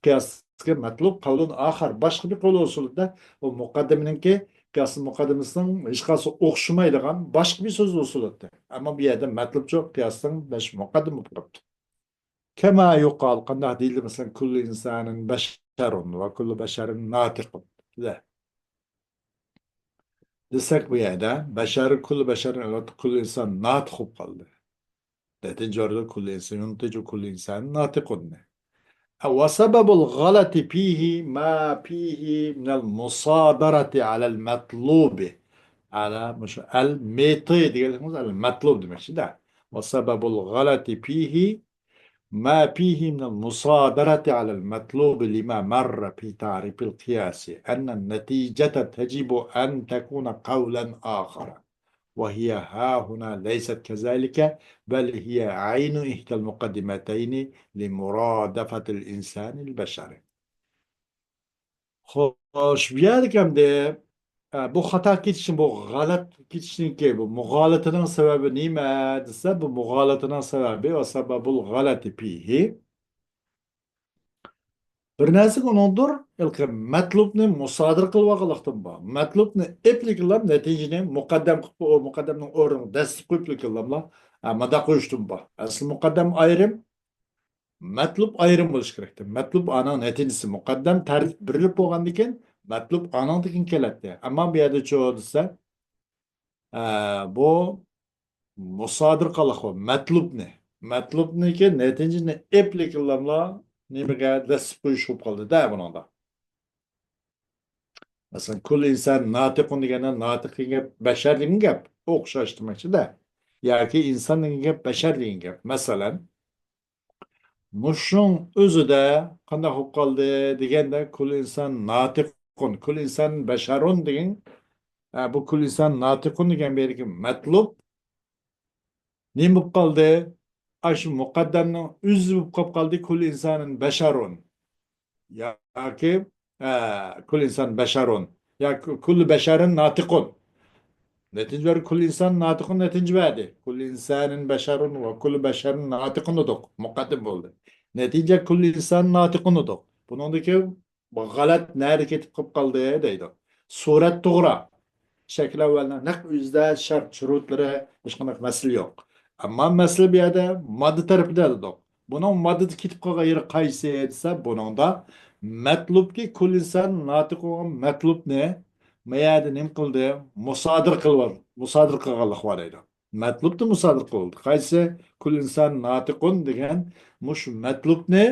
قىياستىكى مەتلۇب قەۋلۇن ئاخار، باشقا بىر قەۋل ئۇسۇلىدا ئۇ مۇقەددىمىنىڭكى، قىياسنىڭ مۇقەددىمىسىنىڭ ھېچقايسى ئوخشىمايدىغان باشقا بىر سۆز ئۇسۇلى. ئەمما بۇ يەردە مەتلۇب شۇ قىياسنىڭ مەش-، مۇقەددىمە بولۇپ قاپتۇ. كما يقال، قانداق دېيىلدى، مەسىلەن، كل إنسان بشر وكل بشر ناطق. دېسەك بۇ يەردە بەشەر، كل بەشەر، ئەلۋەتتە، كل ئىنسان ناتىق بولۇپ قالدى. نەتىجە بەردى، كل إنسان ينطق، كل إنسان ناطق. وسبب الغلط فيه ما فيه من المصادرة على المطلوب. على، مۇشۇ ئەل مېتى دېگەنلىكىمىز ئەل مەتلۇب دېمەكچىدە. وسبب الغلط فيه ما فيه من المصادرة على المطلوب لما مر في تعريف القياس أن النتيجة تجب أن تكون قولا آخر، وهي هاهنا ليست كذلك، بل هي عين إحدى المقدمتين لمرادفة الإنسان البشر. خوش، بۇ يەردىكى ئەمدى، ئە، بۇ خاتا كېتىشنىڭ، بۇ غەلەت كېتىشنىڭكى، بۇ مۇغالىتىنىڭ سەۋەبى نېمە دېسە، بۇ مۇغالىتىنىڭ سەۋەبى، وسبب الغلط فيه. بىر نەرسىگە ئۇنىڭدۇر، ھېلىقى مەتلۇبنى مۇسادىرە قىلىۋالغانلىقتىن بار. مەتلۇبنى ئېپلىكىنلار نەتىجىنى مۇقەددەم قىلىپ، ئۇ مۇقەددەمنىڭ ئورنىغا دەسسىپ قويۇپلىكىنلارلا، ئە، مۇنداق قويۇشتىن بار. ئەسلى مۇقەددەم ئايرىم، مەتلۇب ئايرىم بولۇشى كېرەكتى. مەتلۇب ئانىڭ نەتىجىسى، مۇقەددەم تەرتىپ بېرىلىپ بولغاندىن كېيىن، مەتلۇب ئانىڭدىن كېيىن كېلەتتى. ئەمما بۇ يەردىچۇ دېسە، ئە، بۇ مۇسادىرە قىلىق بۇ، مەتلۇبنى. مەتلۇبنىڭكى نەتىجىنى ئېپلىكىنلارلا نېمىگە دەسسىپ قويۇش بولۇپ قالدى-دە بۇنىڭدا. مەسىلەن، كل إنسان ناطق دېگەندە ناتىق دېگەن گەپ، بەشەر دېگەن گەپ ئوخشاش دېمەكچىدە. ياكى ئىنسان دېگەن گەپ، بەشەر دېگەن گەپ. مەسىلەن، مۇشۇنىڭ ئۆزىدە قانداق بولۇپ قالدى دېگەندە، كل إنسان ناطق، كل إنسان بشر دېگەن، ئە، بۇ كل إنسان ناطق دېگەن بۇ يەردىكى مەتلۇب نېمە بولۇپ قالدى؟ ئاشۇ مۇقەددەمنىڭ ئۆزى بولۇپ قالىپ قالدى، كل إنسان بشر. ياكى، ئە، كل إنسان بشر. ياكى كل بشر ناطق. نەتىجە بەردى، كل إنسان ناطق نەتىجە بەردى. كل إنسان بشر وكل بشر ناطق دېدۇق. مۇقەددەم بولدى. نەتىجە كل إنسان ناطق دېدۇق. بۇنىڭدىكى بۇ غەلەت نەدە كېتىپ قېلىپ قالدى دەيدۇ. سۈرەت توغرا. شەكىل ئەۋۋەلنىڭ نەق ئۆزىدە شەرت شۇرۇتلىرى ھېچقانداق مەسىلە يوق. ئەمما مەسىلە بۇ يەردە ماددا تەرىپىدە دېدۇق. بۇنىڭ ماددىدا كېتىپ قالغان يېرى قايسى دېسە، بۇنىڭدا مەتلۇبكى كل إنسان ناطق بولغان مەتلۇبنى ما يەردە نېمە قىلدى؟ مۇسادىرە قىلىۋال-، مۇسادىرە قىلغانلىقى بار دەيدۇ. مەتلۇبنى مۇسادىرە قىلدى. قايسى؟ كل إنسان ناطق دېگەن مۇشۇ مەتلۇبنى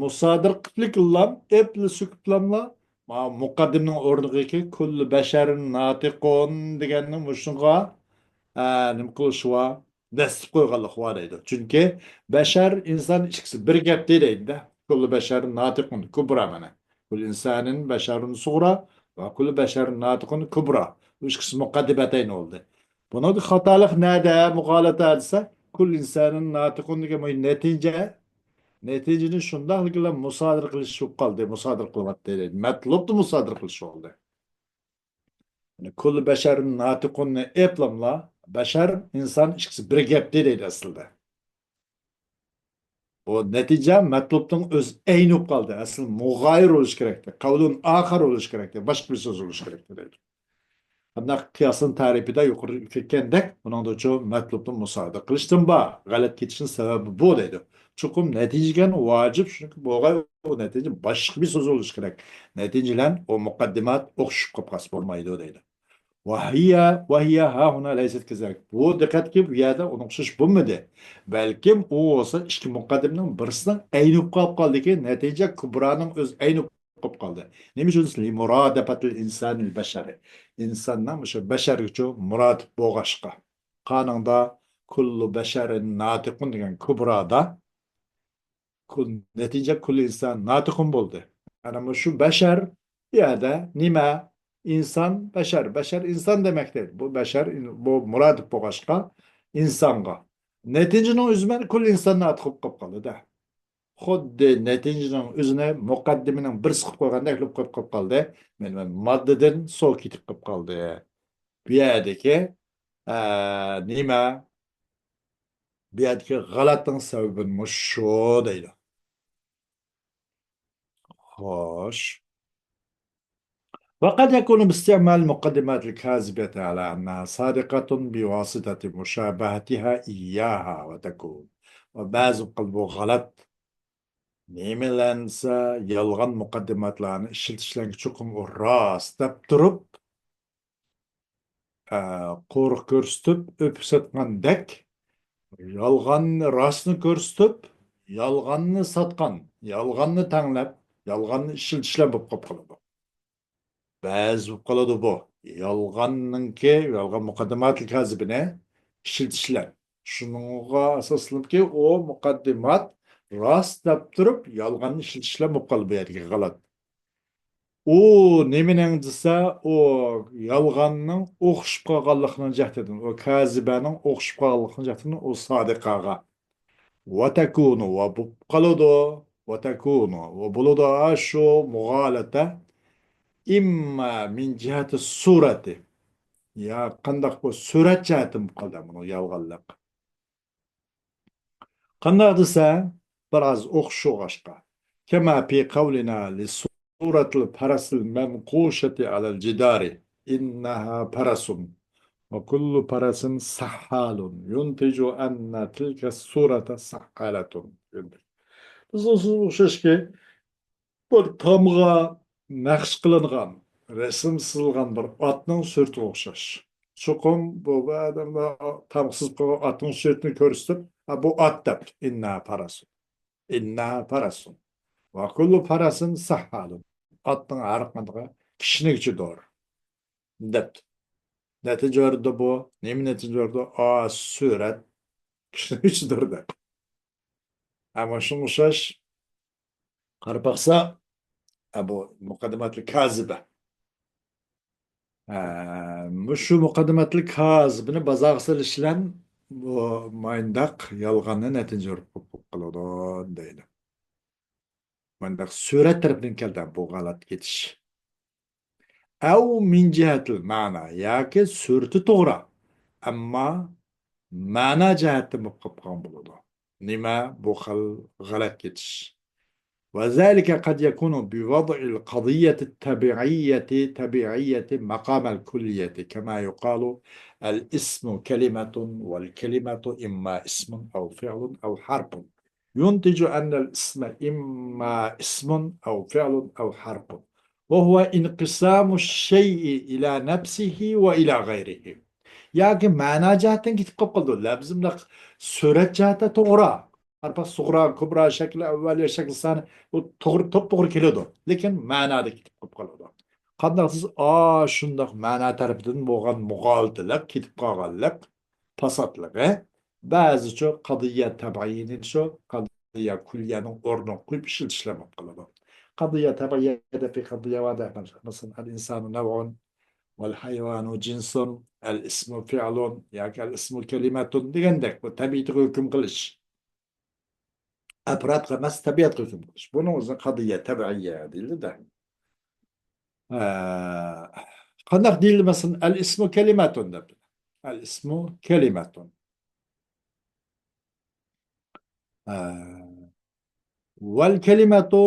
مۇسادىرە قىپلىكىللام، ئېپلا سۈكۈپلاملا، ما مۇقەددىمىنىڭ ئورنىغىكى كل بشر ناطق دېگەننى مۇشۇنىڭغا، ئە، نېمە قىلىشى بار؟ دەسسىپ قويغانلىقى بار دەيدۇ. چۈنكى بشر، ئىنسان ئىككىسى بىر گەپتە دەيدۇ-دە. كل بشر ناطق كبرى مانا. كل إنسان بشر صغرى وكل بشر ناطق كبرى. بۇ ئىككىسى مۇقەددىمەتەين بولدى. بۇنىڭدا خاتالىق نەدە، مۇغالىتە دېسە، كل إنسان ناطق دېگەن بۇ نەتىجە، نەتىجىنى شۇنداقلىقلا مۇسادىرە قىلىش بولۇپ قالدى، مۇسادىرە قىلىۋاتتى. مەتلۇبنى مۇسادىرە قىلىش بولدى. يەنى كل بشر ناطقنى ئېپلاملا، بشر، ئىنسان ئىككىسى بىر گەپتە دەيدۇ ئەسلىدە. بۇ نەتىجە مەتلۇبنىڭ ئۆز ئەينى بولۇپ قالدى. ئەسلى مۇغايىر بولۇش كېرەكتى. قەۋلۇن ئاخار بولۇش كېرەكتى. باشقا بىر سۆز بولۇش كېرەكتى دەيدۇ. قانداق قىياسنىڭ تەرىپىدە يۇقىرىدا كەتكەندەك، بۇنىڭدىچۇ مەتلۇبنى مۇسادىرە قىلىشتىن بار. غەلەت كېتىشنىڭ سەۋەبى بۇ دەيدۇ. چوقۇم نەتىجە دېگەن ۋاجىپ، شۇنىڭكى بولغاي ئۇ نەتىجە باشقا بىر سۆز بولۇش كېرەك. نەتىجە بىلەن ئۇ مۇقەددىمات ئوخشىشىپ قاپقالسا بولمايدۇ دەيدۇ. وهي، وهي ها هنا ليست كذلك. بۇ دىققەتكە بۇ يەردە ئۇنىڭ ئوخشاش بولمىدى. بەلكىم ئۇ بولسا ئىككى مۇقەددىمىنىڭ بىرسىنىڭ ئەينى بولۇپ قالىپ قالدىكى، نەتىجە كۇبرانىڭ ئۆز ئەينى بولۇپ قالدى. نېمە ئۈچۈن دېسە، لمرادفة الإنسان البشر. ئىنساننىڭ مۇشۇ بەشەرگىچۇ مۇرادىپ بولغاچقا. قانۇندا كل بشر ناطق دېگەن كۇبرادا كۇل، نەتىجە كل إنسان ناطق بولدى. ئەنە مۇشۇ بەشەر بۇ يەردە نېمە؟ ئىنسان، بەشەر. بەشەر ئىنسان دېمەكتە. بۇ بەشەر، بۇ مۇرادىپ بولغاچقا ئىنسانغا. نەتىجىنىڭ ئۆزى مانا كل إنسان ناطق بولۇپ قالدى-دە. خۇددى نەتىجىنىڭ ئۆزىنى مۇقەددىمىنىڭ بىرسى قىلىپ قويغاندەك قىلىپ قويۇپ قالدى. مەن، مەن ماددىدىن سۇ كېتىپ قېلىپ قالدى. بۇ يەردىكى، ئە، نېمە؟ بۇ يەردىكى غەلەتنىڭ سەۋەبى مۇشۇ دەيدۇ. خوش. وقد يكون باستعمال المقدمات الكاذبة على أنها صادقة بواسطة مشابهتها إياها وتكون. ۋە بەزى قىل بۇ غەلەت نېمىلەنسە يالغان مۇقەددىماتلارنى ئىشلىتىشلەرگە چوقۇم ئۇ راست دەپ تۇرۇپ، ئە، قورۇق كۆرسىتىپ ئۆپۈپ ساتقاندەك، يالغاننى، راستنى كۆرسىتىپ، يالغاننى ساتقان، يالغاننى تەڭلەپ، يالغاننى ئىشلىتىشلەر بولۇپ قالىدۇ. بەزى بولۇپ قالىدۇ بۇ. يالغاننىڭكى، يالغان مۇقەددىماتىل كازىبىنى ئىشلىتىشلەر. شۇنىڭغا ئاساسلىنىپكى، ئۇ مۇقەددىمات راست دەپ تۇرۇپ، يالغاننى ئىشلىتىشلەر بولۇپ قالىدۇ بۇ يەردىكى غەلەت. ئۇ نېمىنىڭ دېسە، ئۇ يالغاننىڭ ئوخشىشىپ قالغانلىقىنىڭ جەھىتىدىن، ئۇ كازىبەنىڭ ئوخشىشىپ قالغانلىقىنىڭ جەھىتىدىن ئۇ سادىقاغا. ۋەتەكۇنۇ، ۋە بولۇپ قالىدۇ. ۋەتەكۇنۇ، ۋە بولىدۇ شۇ مۇغالىتە. ئىمما مىن جىھەتى سۇرەتى. يا قانداق بۇ سۈرەت جەھەتتىن قالدى بۇنىڭ يالغانلىق. قانداق دېسە، بىر ئاز ئوخشىشىغا. كما في قولنا لصورة الفرس المنقوشة على الجدار إنها فرس وكل فرس سحال ينتج أن تلك الصورة سحالة. بىز ئوخشاشكى، بىر تامغا نەقىش قىلىنغان، رەسىم سىزىلغان بىر ئاتنىڭ سۈرىتىگە ئوخشاش. چوقۇم بۇ ئادەملەر تامغا سىزىپ قويغان ئاتنىڭ سۈرىتىنى كۆرسىتىپ، «ھە، بۇ ئات» دەپ، «ئىننەھا پەرەسۇن. ئىننەھا پەرەسۇن. ۋە كۇللۇ پەرەسىن سەھھالۇن.» ئاتنىڭ ھەر قاندىقى كىشنىگۈچىدۇر، دەپتۇ. نەتىجە بەردى بۇ. نېمە نەتىجە بەردى؟ ئا، سۈرەت كىشنىگۈچىدۇر دەپ. ئەمما شۇنىڭغا ئوخشاش قاراپ باقسا، ئە، بۇ مۇقەددىماتۇل كازىبە. ئە، مۇشۇ مۇقەددىماتۇل كازىبىنى بازارغا سېلىش بىلەن بۇ ماينداق يالغاننى نەتىجە بولۇپ قالىدۇ دەيدۇ. ماينداق سۈرەت تەرىپىدىن كەلدى بۇ غەلەت كېتىش. ئەۋ مىن جىھەتىل مەنا، ياكى سۈرىتى توغرا، ئەمما مەنا جەھەتتىن بولۇپ قالغان بولىدۇ. نېمە بۇ خىل غەلەت كېتىش؟ وذلك قد يكون بوضع القضية الطبيعية، طبيعية مقام الكلية، كما يقال الاسم كلمة والكلمة إما اسم أو فعل أو حرف. ينتج أن الاسم إما اسم أو فعل أو حرف، وهو انقسام الشيء إلى نفسه وإلى غيره. ياكى مەنا جەھەتتىن كېتىپ قالىدۇ. لەپزىمدە سۈرەت جەھەتتە توغرا. ھەرپا سۇغرا، كۇبرا، شەكلى ئەۋۋەلىيە، شەكلى سانى، بۇ توغرا، توپتوغرا كېلىدۇ. لېكىن مەنادا كېتىپ قالىدۇ. قانداق دېسە، ئا، شۇنداق مەنا تەرىپىدىن بولغان مۇغالىتىلىق، كېتىپ قالغانلىق، پاساتلىقى، بەزىچۇ قەزىيە تەبىئىينى شۇ قەزىيە كۈللىيەنىڭ ئورنىغا قويۇپ ئىشلىتىشلەر بولۇپ قالىدۇ. قەزىيە تەبىئىيە دەپ بىر قەزىيە بار دە، مەسىلەن، ئەل ئىنسانۇ نەۋئۇن، ۋەل ھايۋانۇ جىنسۇن، ئەل ئىسمۇ فىئلۇن ياكى ئەل ئىسمۇ كەلىمەتۇن دېگەندەك، بۇ تەبىئىتىگە ھۆكۈم قىلىش. ئەپرادقا ئەمەس، تەبىئەتكە ھۆكۈم قىلىش. بۇنىڭ ئۆزىنى قەزىيە تەبىئىيە دېيىلدى-دە. ئە، قانداق دېيىلدى، مەسىلەن، ئەل ئىسمۇ كەلىمەتۇن دەپ. ئەل ئىسمۇ كەلىمەتۇن. ئە، ۋەل كەلىمەتۇ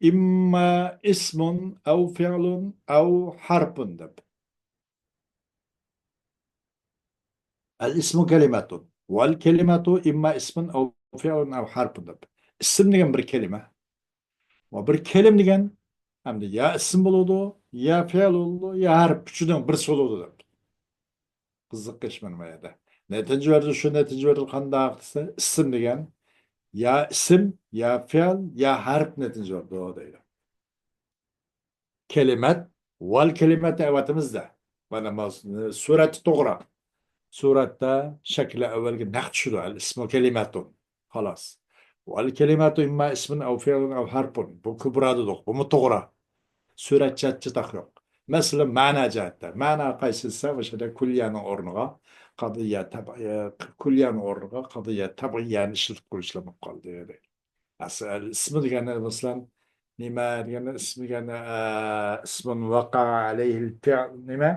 ئىمما ئىسمۇن ئەۋ فىئلۇن ئەۋ ھەرپۇن دەپ. ئەل ئىسمۇ كەلىمەتۇن. ۋەل كەلىمەتۇ ئىمما ئىسمۇن ئەۋ فىئلۇن ئەۋ ھەرپۇن دەپ. ئىسىم دېگەن بىر كەلىمە. ۋە بىر كەلىمە دېگەن ئەمدى يا ئىسىم بولىدۇ، يا فېئىل بولىدۇ، يا ھەرپ، ئۈچىنىڭ بىرسى بولىدۇ دەپ. قىزىق ئىش مانا بۇ يەردە. نەتىجە بەردى، شۇ نەتىجە بەردى قانداق دېسە، ئىسىم دېگەن يا ئىسىم، يا فېئىل، يا ھەرپ نەتىجە بەردى دەيدۇ. كەلىمەت، ۋەل كەلىمەت دەۋاتىمىز-دە. مانا، مانا، سۈرەتتە توغرا. سۈرەتتە شەكلى ئەۋۋەلگە نەق چۈشىدۇ، ئەل ئىسمۇ كەلىمەتۇن. خالاس. ۋەل كەلىمەتۇ ئىمما ئىسمۇن ئەۋ فېئلۇن ئەۋ ھەرپۇن. بۇ كۇبرا دېدۇق. بۇمۇ توغرا. سۈرەت جەھەتتە چاتاق يوق. مەسىلەن، مەنا جەھەتتە. مەنا قايسى دېسە، مۇشۇ يەردە كۈللىيەنىڭ ئورنىغا قەزىيە تەبىئىيە، كۈللىيەنىڭ ئورنىغا قەزىيە تەبىئىيەنى ئىشلىتىپ قويۇشلار بولۇپ قالدى. ئەسلى ئىسمى دېگەننى، مەسىلەن، نېمە دېگەننى، ئىسمى دېگەننى، ئە، ئىسمۇن ۋەقەئە ئەلەيھىل فىئل، نېمە؟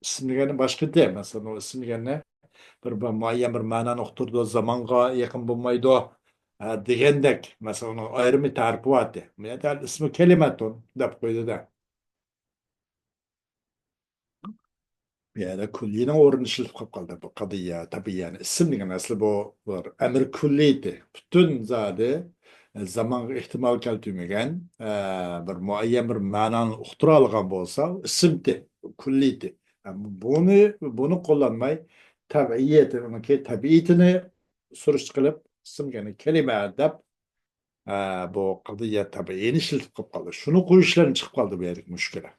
ئىسىم دېگەننى باشقا دەيمىز. مەسىلەن، ئۇ ئىسىم دېگەننى بىر، بىر مۇئەييەن بىر مەنانى ئۇقتۇرىدۇ، زامانغا يېقىن بولمايدۇ، ھە، دېگەندەك. مەسىلەن، ئۇنىڭ ئايرىم بىر تەرىپى بار ئىدى. بۇ يەردە ئەل ئىسمۇ كەلىمەتۇن دەپ قويدى-دە. بۇ يەردە كۈللىنىڭ ئورنىنى ئىشلىتىپ قېلىپ قالدى. بۇ قەزىيە، تەبىئىي، يەنى ئىسىم دېگەن ئەسلى بۇ بىر ئەمر كۈللىيىتى. پۈتۈن زادى، ئە، زامانغا ئېھتىمال كەلتۈرمىگەن، ئە، بىر مۇئەييەن بىر مەنانى ئۇقتۇرالىغان بولسا، ئىسىمتى، كۈللىيىتى. ئە، بۇنى، بۇنى قوللانماي، تەبىئىيەتى، ئۇنىڭكى تەبىئىتىنى سۈرۈشتە قىلىپ، ئىسىم، يەنى كەلىمە دەپ، ئە، بۇ قەزىيە تەبىئىينى ئىشلىتىپ قېلىپ قالدى. شۇنى قويۇشلىرىدىن چىقىپ قالدى بۇ يەردىكى مۈشكۈلە.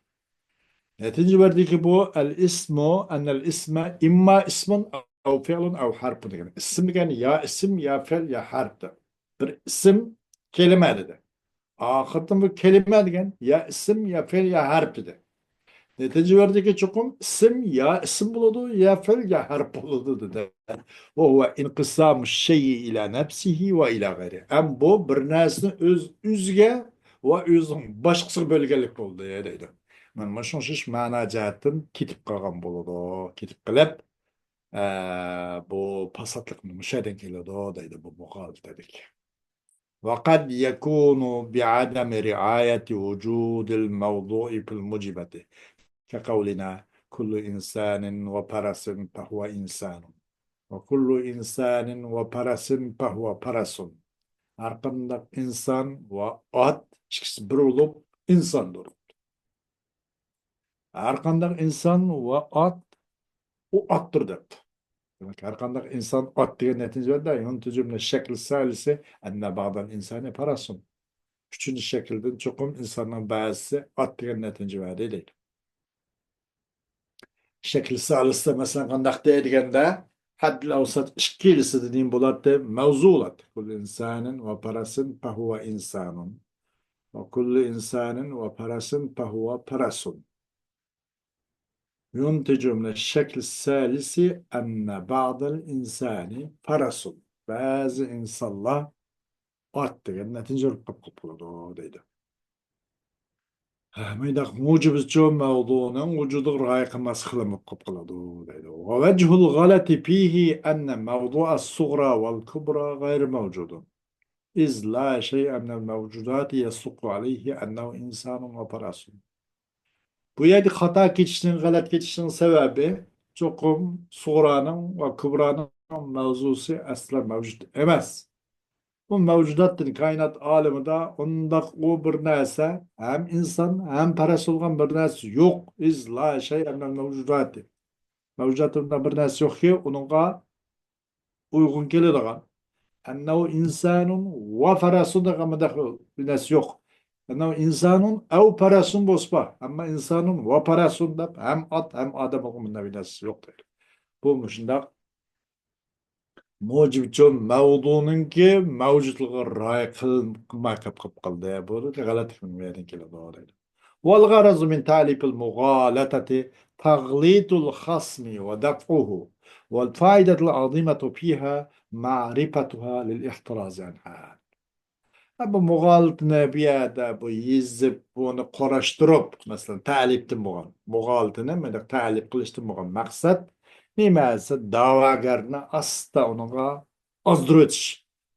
نەتىجە بەردىكى بۇ، الاسم، أن الاسم إما اسم أو فعل أو حرف دېگەن. ئىسىم دېگەن يا ئىسىم، يا فېئىل، يا ھەرپ دەپ. بىر ئىسىم، كەلىمە دېدى. ئاخىرىدىن بۇ كەلىمە دېگەن يا ئىسىم، يا فېئىل، يا ھەرپ دېدى. نەتىجە بەردىكى چوقۇم ئىسىم يا ئىسىم بولىدۇ، يا فېئىل، يا ھەرپ بولىدۇ دېدى. وهو انقسام الشيء إلى نفسه وإلى غيره. ھەم بۇ بىر نەرسىنى ئۆز، ئۆزىگە ۋە ئۆزىنىڭ باشقىسىغا بۆلگەنلىك بولدى دەيدۇ. مانا مۇشۇنىڭ ئۈچۈن مەنا جەھەتتىن كېتىپ قالغان بولىدۇ. كېتىپ قېلىپ، ئە، بۇ پاساتلىق مۇشۇ يەردىن كېلىدۇ دەيدۇ بۇ مۇغالىتەدىكى. وقد يكون بعدم رعاية وجود الموضوع في الموجبات، كقولنا: كل إنسان وفرس فهو إنسان، وكل إنسان وفرس فهو فرس. ھەرقانداق ئىنسان ۋە ئات ئىككىسى بىر بولۇپ ئىنساندۇر. ھەرقانداق ئىنسان ۋە ئات، ئۇ ئاتتۇر دەپتۇ. دېمەك، ھەرقانداق ئىنسان ئات دېگەن نەتىجە بەردى. ينتج من الشكل الثالث أن بعض الإنسان فرس. ئۈچىنچى شەكىلدىن چوقۇم ئىنساننىڭ بەزىسى ئات دېگەن نەتىجە بەردى دەيدۇ. شەكلى سالىستا مەسىلەن قانداق دەيدىغاندا، ھەددىل ئەۋسەت ئىككىلىسىدە نېمە بولاتتى؟ مەۋزۇ بولاتتى. كل إنسان وفرس فهو إنسان. وكل إنسان وفرس فهو فرس. ينتج من الشكل الثالث أن بعض الإنسان فرس. بەزى ئىنسانلار ئات دېگەن نەتىجە بېرىپ قېلىپ قالىدۇ دەيدۇ. ھە، مۇنداق مۇجىبىچۇ مەۋزۇنىڭ ۋۇجۇدىغا رىئايە قىلماسلىق بىلەن بولۇپ قېلىپ قالىدۇ دەيدۇ. ووجه الغلط فيه أن موضوع الصغرى والكبرى غير موجود. إذ لا شيء من الموجودات يصدق عليه أنه إنسان وفرس. بۇ يەردە خاتا كېتىشنىڭ، غەلەت كېتىشنىڭ سەۋەبى چوقۇم سۇغرانىڭ ۋە كۇبرانىڭ مەۋزۇسى ئەسلا مەۋجۇت ئەمەس. بۇ مەۋجۇداتتىن، كائىنات ئالىمىدا ئۇنداق ئۇ بىر نەرسە، ھەم ئىنسان، ھەم پەرەس بولغان بىر نەرسە يوق. إذ لا شيء من الموجودات. مەۋجۇداتتا بىر نەرسە يوقكى، ئۇنىڭغا ئۇيغۇن كېلىدىغان. أنه إنسان وفرس دېگەن مۇنداق بىر نەرسە يوق. أنه إنسان أو فرس بولسا بار. ئەمما إنسان وفرس دەپ ھەم ئات، ھەم ئادەم بولغان مۇنداق بىر نەرسە يوق دەيدۇ. بۇ مۇشۇنداق مۇجىبچۇ مەۋزۇنىڭكى مەۋجۇتلۇقىغا رىئايە قىلماي قېلىپ قالدى. بۇ غەلەت ھۆكۈم بۇ يەردىن كېلىدۇ دەيدۇ. والغرض من تأليف المغالطة تغليط الخصم ودفعه، والفائدة العظيمة فيها معرفتها للاحتراز عنها. بۇ مۇغالىتىنى بۇ يەردە بۇ يېزىپ، بۇنى قۇراشتۇرۇپ، مەسىلەن، تەلىپتىن بولغان مۇغالىتىنى مۇنداق تەلىپ قىلىشتىن بولغان مەقسەت نېمە دېسە، دەۋاگەرنى ئاستا ئۇنىڭغا ئازدۇرۇۋېتىش،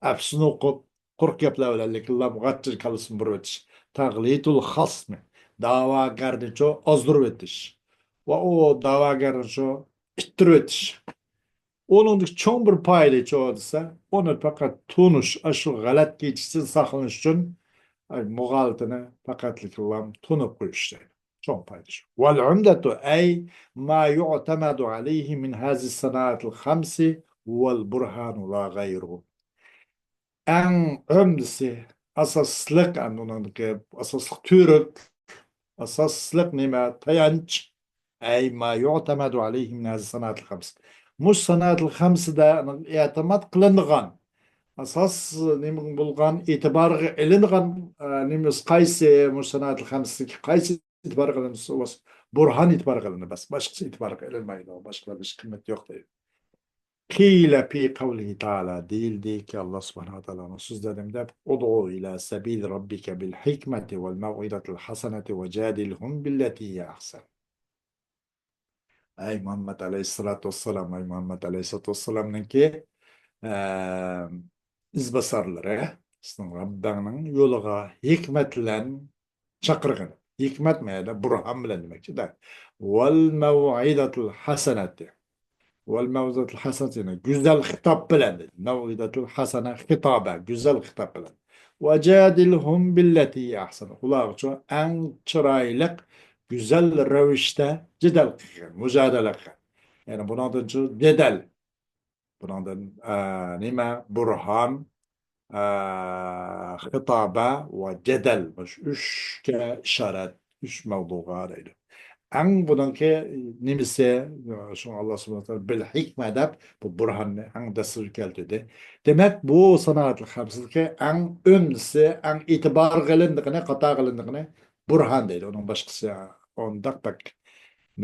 ئەپسۇن ئوقۇپ، قۇرۇق گەپلەر بىلەن لېكىنلا غەتتىر كاللىسىنى بۇرۇۋېتىش. تەغلىتۇل خاسمى، دەۋاگەرنىچۇ ئازدۇرۇۋېتىش ۋە ئۇ دەۋاگەرنىچۇ ئىتتىرىۋېتىش. ئۇنىڭدىكى چوڭ بىر پايدىچۇ دېسە، ئۇنى پەقەت تونۇش، ئاشۇ غەلەت كېتىشتىن ساقلىنىش ئۈچۈن، ئاي، مۇغالىتىنى پەقەتلىكلا تونۇپ قويۇش دەيدۇ. چوڭ پايدىچۇ. والعمدة أي ما يعتمد عليه من هذه الصنائع الخمس هو البرهان لا غيره. ئەڭ ئۆمدىسى، ئاساسلىق، ئەمدى ئۇنىڭدىكى ئاساسلىق تۈۋرۈك، ئاساسلىق نېمە؟ تايانچ. أي ما يعتمد عليه من هذه الصنائع الخمس. مۇشۇ سانائەتۇل خەمسىدە ئېتىماد قىلىنىدىغان، ئاساس نېمە بولغان، ئېتىبارغا ئېلىنغان، ئە، نېمىسى قايسى؟ مۇشۇ سانائەتۇل خەمسىدىكى قايسى ئېتىبارغا ئېلىنىدۇ؟ بۇرھان ئېتىبارغا ئېلىنىدۇ، بەس، باشقىسى ئېتىبارغا ئېلىنمايدۇ، باشقىلاردا ھېچ قىممىتى يوق دەيدۇ. قيل في قوله تعالى، دېيىلدىكى، ئاللا سۇبھانەھۇ ۋە تائالانىڭ سۆزلىرىدە، ادع إلى سبيل ربك بالحكمة والموعظة الحسنة وجادلهم بالتي هي أحسن. ئەي مۇھەممەد ئەلەيھىسسالاتۇ ۋەسسالام، ئەي مۇھەممەد ئەلەيھىسسالاتۇ ۋەسسالامنىڭكى، ئە، ئىزباسارلىرى، سېنىڭ رەببىڭنىڭ يولىغا ھېكمەت بىلەن چاقىرغىن. ھېكمەت مەنىدە بۇرھان بىلەن دېمەكچىدە. والموعظة الحسنة. والموعظة الحسنة، يەنى گۈزەل خىتاب بىلەن دېدى. موعظة الحسنة، خىتابە، گۈزەل خىتاب بىلەن. وجادلهم بالتي هي أحسن. ئۇلارغىچۇ ئەڭ چىرايلىق، گۈزەل رەۋىشتە جېدەل قىلغىن، مۇجادىلە قىلغىن. يەنى بۇنىڭدىنچۇ جېدەل. بۇنىڭدىن، ئە، نېمە؟ بۇرھان، ئە، خىتابە ۋە جەدەل. مۇشۇ ئۈچكە ئىشارەت، ئۈچ مەۋزۇغا دەيدۇ. ئەڭ بۇنىڭكى نېمىسى؟ شۇڭا ئاللا سۇبھانەھۇ ۋە تائالا بىل ھېكمە دەپ بۇ بۇرھاننى ئەڭ دەسلىپى كەلتۈردى. دېمەك، بۇ سانائەتلىك خەمسىدىكى ئەڭ ئۆمدىسى، ئەڭ ئېتىبارغا ئېلىنىدىغىنى، قاتارغا ئېلىنىدىغىنى بۇرھان دەيدۇ. ئۇنىڭ باشقىسى ئۇنداق بەك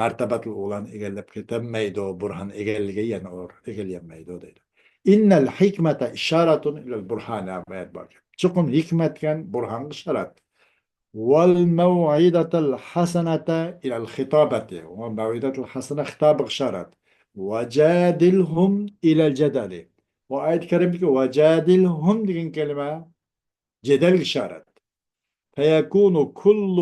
مەرتەبەتلىك ئۇلارنى ئىگىلەپ كېتەلمەيدۇ، بۇرھان ئىگىلىگەن يەنە ئۇ ئىگىلىيەلمەيدۇ دەيدۇ. إن الحكمة إشارة إلى البرهان، ئايەت بار. چوقۇم ھېكمەت دېگەن بۇرھانغا ئىشارەت. والموعظة الحسنة إلى الخطابة، ۋە مەۋئىزەتۇل ھەسەنە خىتابىغا ئىشارەت. وجادلهم إلى الجدل، بۇ ئايەت كەرىمدىكى ۋەجادىلھۇم دېگەن كەلىمە جېدەلگە ئىشارەت. فيكون كل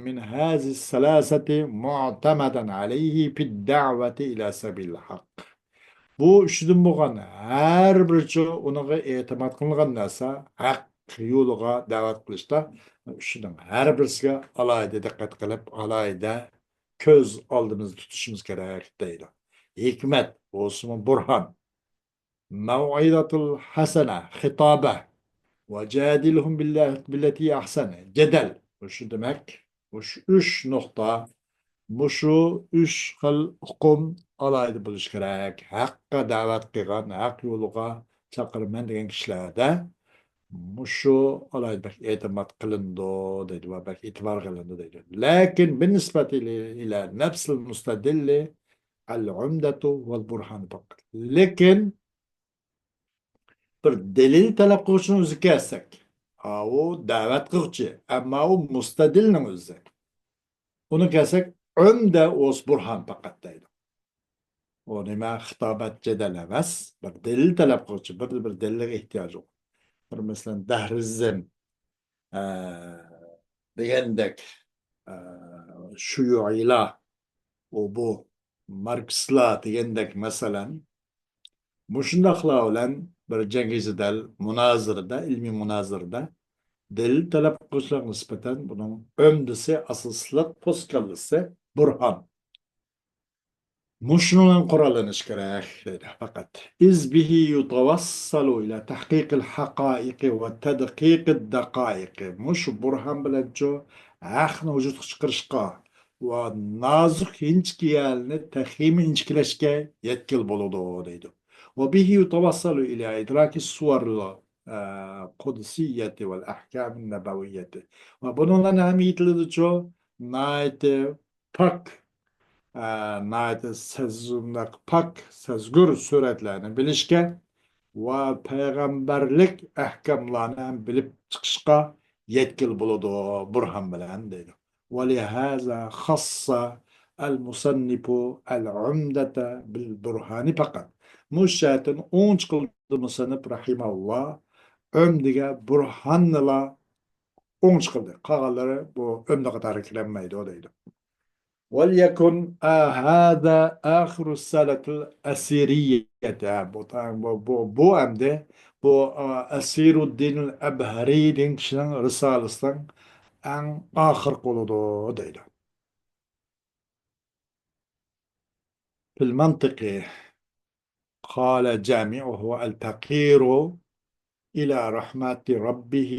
من هذه الثلاثة معتمدا عليه في الدعوة إلى سبيل الحق. بۇ ئۈچىدىن بولغان ھەر بىرىچۇ ئۇنىڭغا ئېتىماد قىلىنغان نەرسە ھەق يولىغا دەۋەت قىلىشتا ئۈچىنىڭ ھەر بىرسىگە ئالاھىدە دىققەت قىلىپ، ئالاھىدە كۆز ئالدىمىزدا تۇتۇشىمىز كېرەك دەيدۇ. ھېكمەت بولسىمۇ بۇرھان، مەۋئىزەتۇل ھەسەنە، خىتابە، ۋەجادىلھۇم بىللە-، بىللەتى ئەھسەن، جېدەل. مۇشۇ دېمەك، مۇشۇ ئۈچ نۇقتا، مۇشۇ ئۈچ خىل ئۇقۇم ئالاھىدە بولۇشى كېرەك. ھەققە دەۋەت قىلغان، ھەق يولىغا چاقىرىمەن دېگەن كىشىلەردە مۇشۇ ئالاھىدە بەك ئېتىماد قىلىنىدۇ دەيدۇ ۋە بەك ئېتىبارغا ئېلىنىدۇ دەيدۇ. لەكىن بالنسبة إلى نفس المستدل العمدة والبرهان فقط. لېكىن بىر دەلىل تەلەپ قىلغۇچىنىڭ ئۆزىگە كەلسەك، ئاۋۇ دەۋەت قىلغۇچى، ئەمما ئۇ مۇستەدىلنىڭ ئۆزى. ئۇنى كەلسەك، ئۆمدە ئوس بۇرھان پەقەت دەيدۇ. ئۇ نېمە، خىتابەت جېدەل ئەمەس، بىر دەلىل تەلەپ قىلغۇچى، بىر، بىر دەلىلگە ئېھتىياجى بار. بىر مەسىلەن، دەھرىزم، ئە، دېگەندەك، ئە، شۇيۇئىيلار، ئۇ بۇ ماركسلار دېگەندەك، مەسىلەن، مۇشۇنداقلار بىلەن بىر جەڭگى جېدەل، مۇنازىرىدە، ئىلمىي مۇنازىرىدە دەلىل تەلەپ قىلغۇچىلارغا نىسبەتەن بۇنىڭ ئۆمدىسى، ئاساسلىق پوسكاللىسى بۇرھان. مۇشۇنىڭ بىلەن قوراللىنىش كېرەك دەيدۇ پەقەت. إذ به يتوصل إلى تحقيق الحقائق وتدقيق الدقائق. مۇشۇ بۇرھان بىلەنچۇ ھەقنى ۋۇجۇدقا چىقىرىشقا ۋە نازۇك ئىنچىكە يەرلىرىنى تېخىمۇ ئىنچىكىلەشكە يەتكىلى بولىدۇ دەيدۇ. وبه يتوصل إلى إدراك الصور القدسية والأحكام النبوية. ۋە بۇنىڭ بىلەن ھەم يېتىلىدۇچۇ ناھايىتى پاك، ئە، ناھايىتى سەزگۈر، پاك، سەزگۈر سۈرەتلەرنى بىلىشكە ۋە پەيغەمبەرلىك ئەھكاملارنى ھەم بىلىپ چىقىشقا يەتكىلى بولىدۇ بۇرھان بىلەن دەيدۇ. ولهذا خص المصنف العمدة بالبرهان فقط. مۇشۇ جەھەتتىن ئوڭچە قىلدى مۇسەننىپ رەھىمەھۇللا ئۆمدىگە بۇرھاننىلا ئوڭچە قىلدى. قالغانلىرى بۇ ئۆمدە قاتارىغا كىرەلمەيدۇ دەيدۇ. وليكن هذا آخر السلسلة الأسيرية. بۇ، بۇ، بۇ، بۇ ئەمدى بۇ، ئە، ئەسىرۇددىنۇل ئەبھەرى دېگەن كىشىنىڭ رىسالىسىنىڭ ئەڭ ئاخىرقى بولىدۇ دەيدۇ. في المنطق قال جامعه الفقير إلى رحمة ربه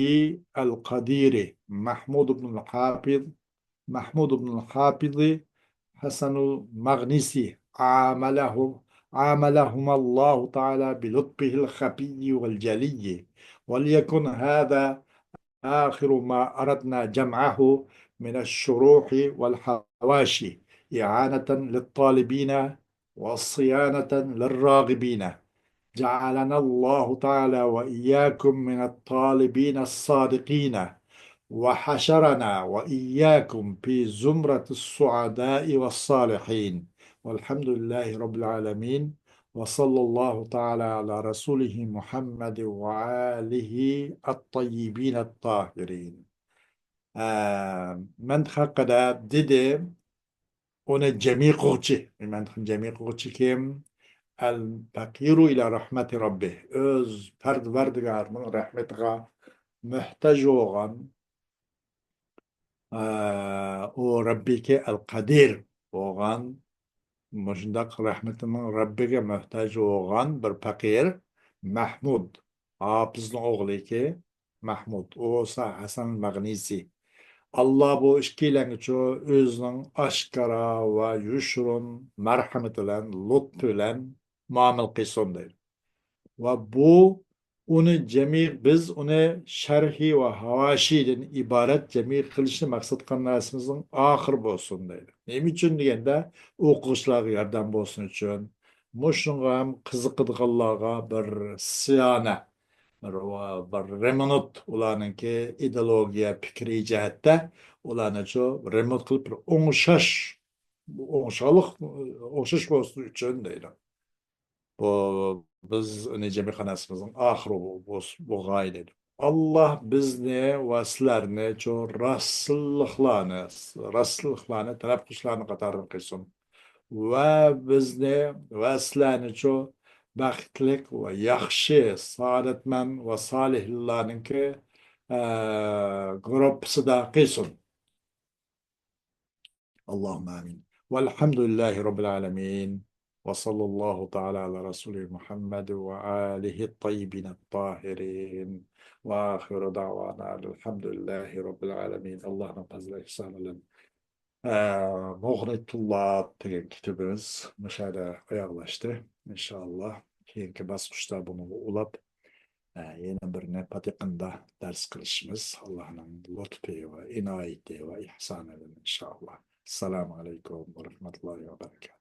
القدير محمود بن الحافظ، محمود بن الحافظ حسن المغنيسي عامله، عاملهما الله تعالى بلطفه الخفي والجلي. وليكن هذا آخر ما أردنا جمعه من الشروح والحواشي إعانة للطالبين وصيانة للراغبين. جعلنا الله تعالى وإياكم من الطالبين الصادقين، وحشرنا وإياكم في زمرة السعداء والصالحين. والحمد لله رب العالمين. وصلى الله تعالى على رسوله محمد وآله الطيبين الطاهرين. ئە، مەنتىق ھەققىدە دېدى، ئۇنى جەمئىي قىلغۇچى، مەنتىقنى جەمئىي قىلغۇچى كىم؟ الفقير إلى رحمة ربه، ئۆز پەرۋەردىگارىنىڭ رەھمىتىغا مۆھتاج بولغان، ئە، ئۇ رەببىكى ئەل قەدىر بولغان مۇشۇنداق رەھمىتىنىڭ رەببىگە موھتاج بولغان بىر پەقىر مەھمۇد، ھاپىزنىڭ ئوغلىكى مەھمۇد، ئۇ بولسا ھەسەن مەغنىسى. ئاللا بۇ ئىككىيلەنگىچۇ ئۆزىنىڭ ئاشكارا ۋە يوشۇرۇن مەرھىمىتى بىلەن، لۇتپى بىلەن مۇئامىلە قىلسۇن دەيدۇ. ۋە بۇ ئۇنى جەمئىي، بىز ئۇنى شەرھى ۋە ھاۋاشىدىن ئىبارەت جەمئىي قىلىشنى مەقسەت قىلغان نەرسىمىزنىڭ ئاخىرى بولسۇن دەيدۇ. نېمە ئۈچۈن دېگەندە، ئوقۇغۇچىلارغا ياردەم بولسۇن ئۈچۈن، مۇشۇنىڭغا ھەم قىزىقىدىغانلارغا بىر سىيانە، بىر، بىر رېمونت، ئۇلارنىڭكى ئىدېئولوگىيە، پىكرىي جەھەتتە ئۇلارنىچۇ رېمونت قىلىپ بىر ئوڭشاش، ئوڭشالىق، ئوڭشاش بولسۇن ئۈچۈن دەيدۇ. بۇ بىز ئۇنى جەمئىي قىلغان نەرسىمىزنىڭ ئاخىرى بو-، بولس-، بولغاي دەيدۇ. ئاللا بىزنى ۋە سىلەرنى شۇ راستلىقلارنى، راستلىقلارنى تەلەپ قىلىشلارنىڭ قاتارىدىن قىلسۇن. ۋە بىزنى ۋە سىلەرنى شۇ بەختلىك ۋە ياخشى، سائادەتمەن ۋە سالىھلارنىڭكى، ئە، گۇرۇپپىسىدا قىلسۇن. اللهم آمين. والحمد لله رب العالمين. وصلى الله تعالى على رسوله محمد وآله الطيبين الطاهرين. وآخر دعوانا الحمد لله رب العالمين. ئاللانىڭ پەزلى ئېھسانى بىلەن، ئە، مۇغنى تۇللاب دېگەن كىتابىمىز مۇشۇ يەردە ئاياغلاشتى. ئىنشائاللا، كېيىنكى باسقۇچتا بۇنى ئۇلاپ، ئە، يەنە بىرنى پات يېقىندا دەرس قىلىشىمىز ئاللانىڭ لۇتپى ۋە ئىنايىتى ۋە ئېھسانى بىلەن ئىنشائاللا. السلام عليكم ورحمة الله وبركاته.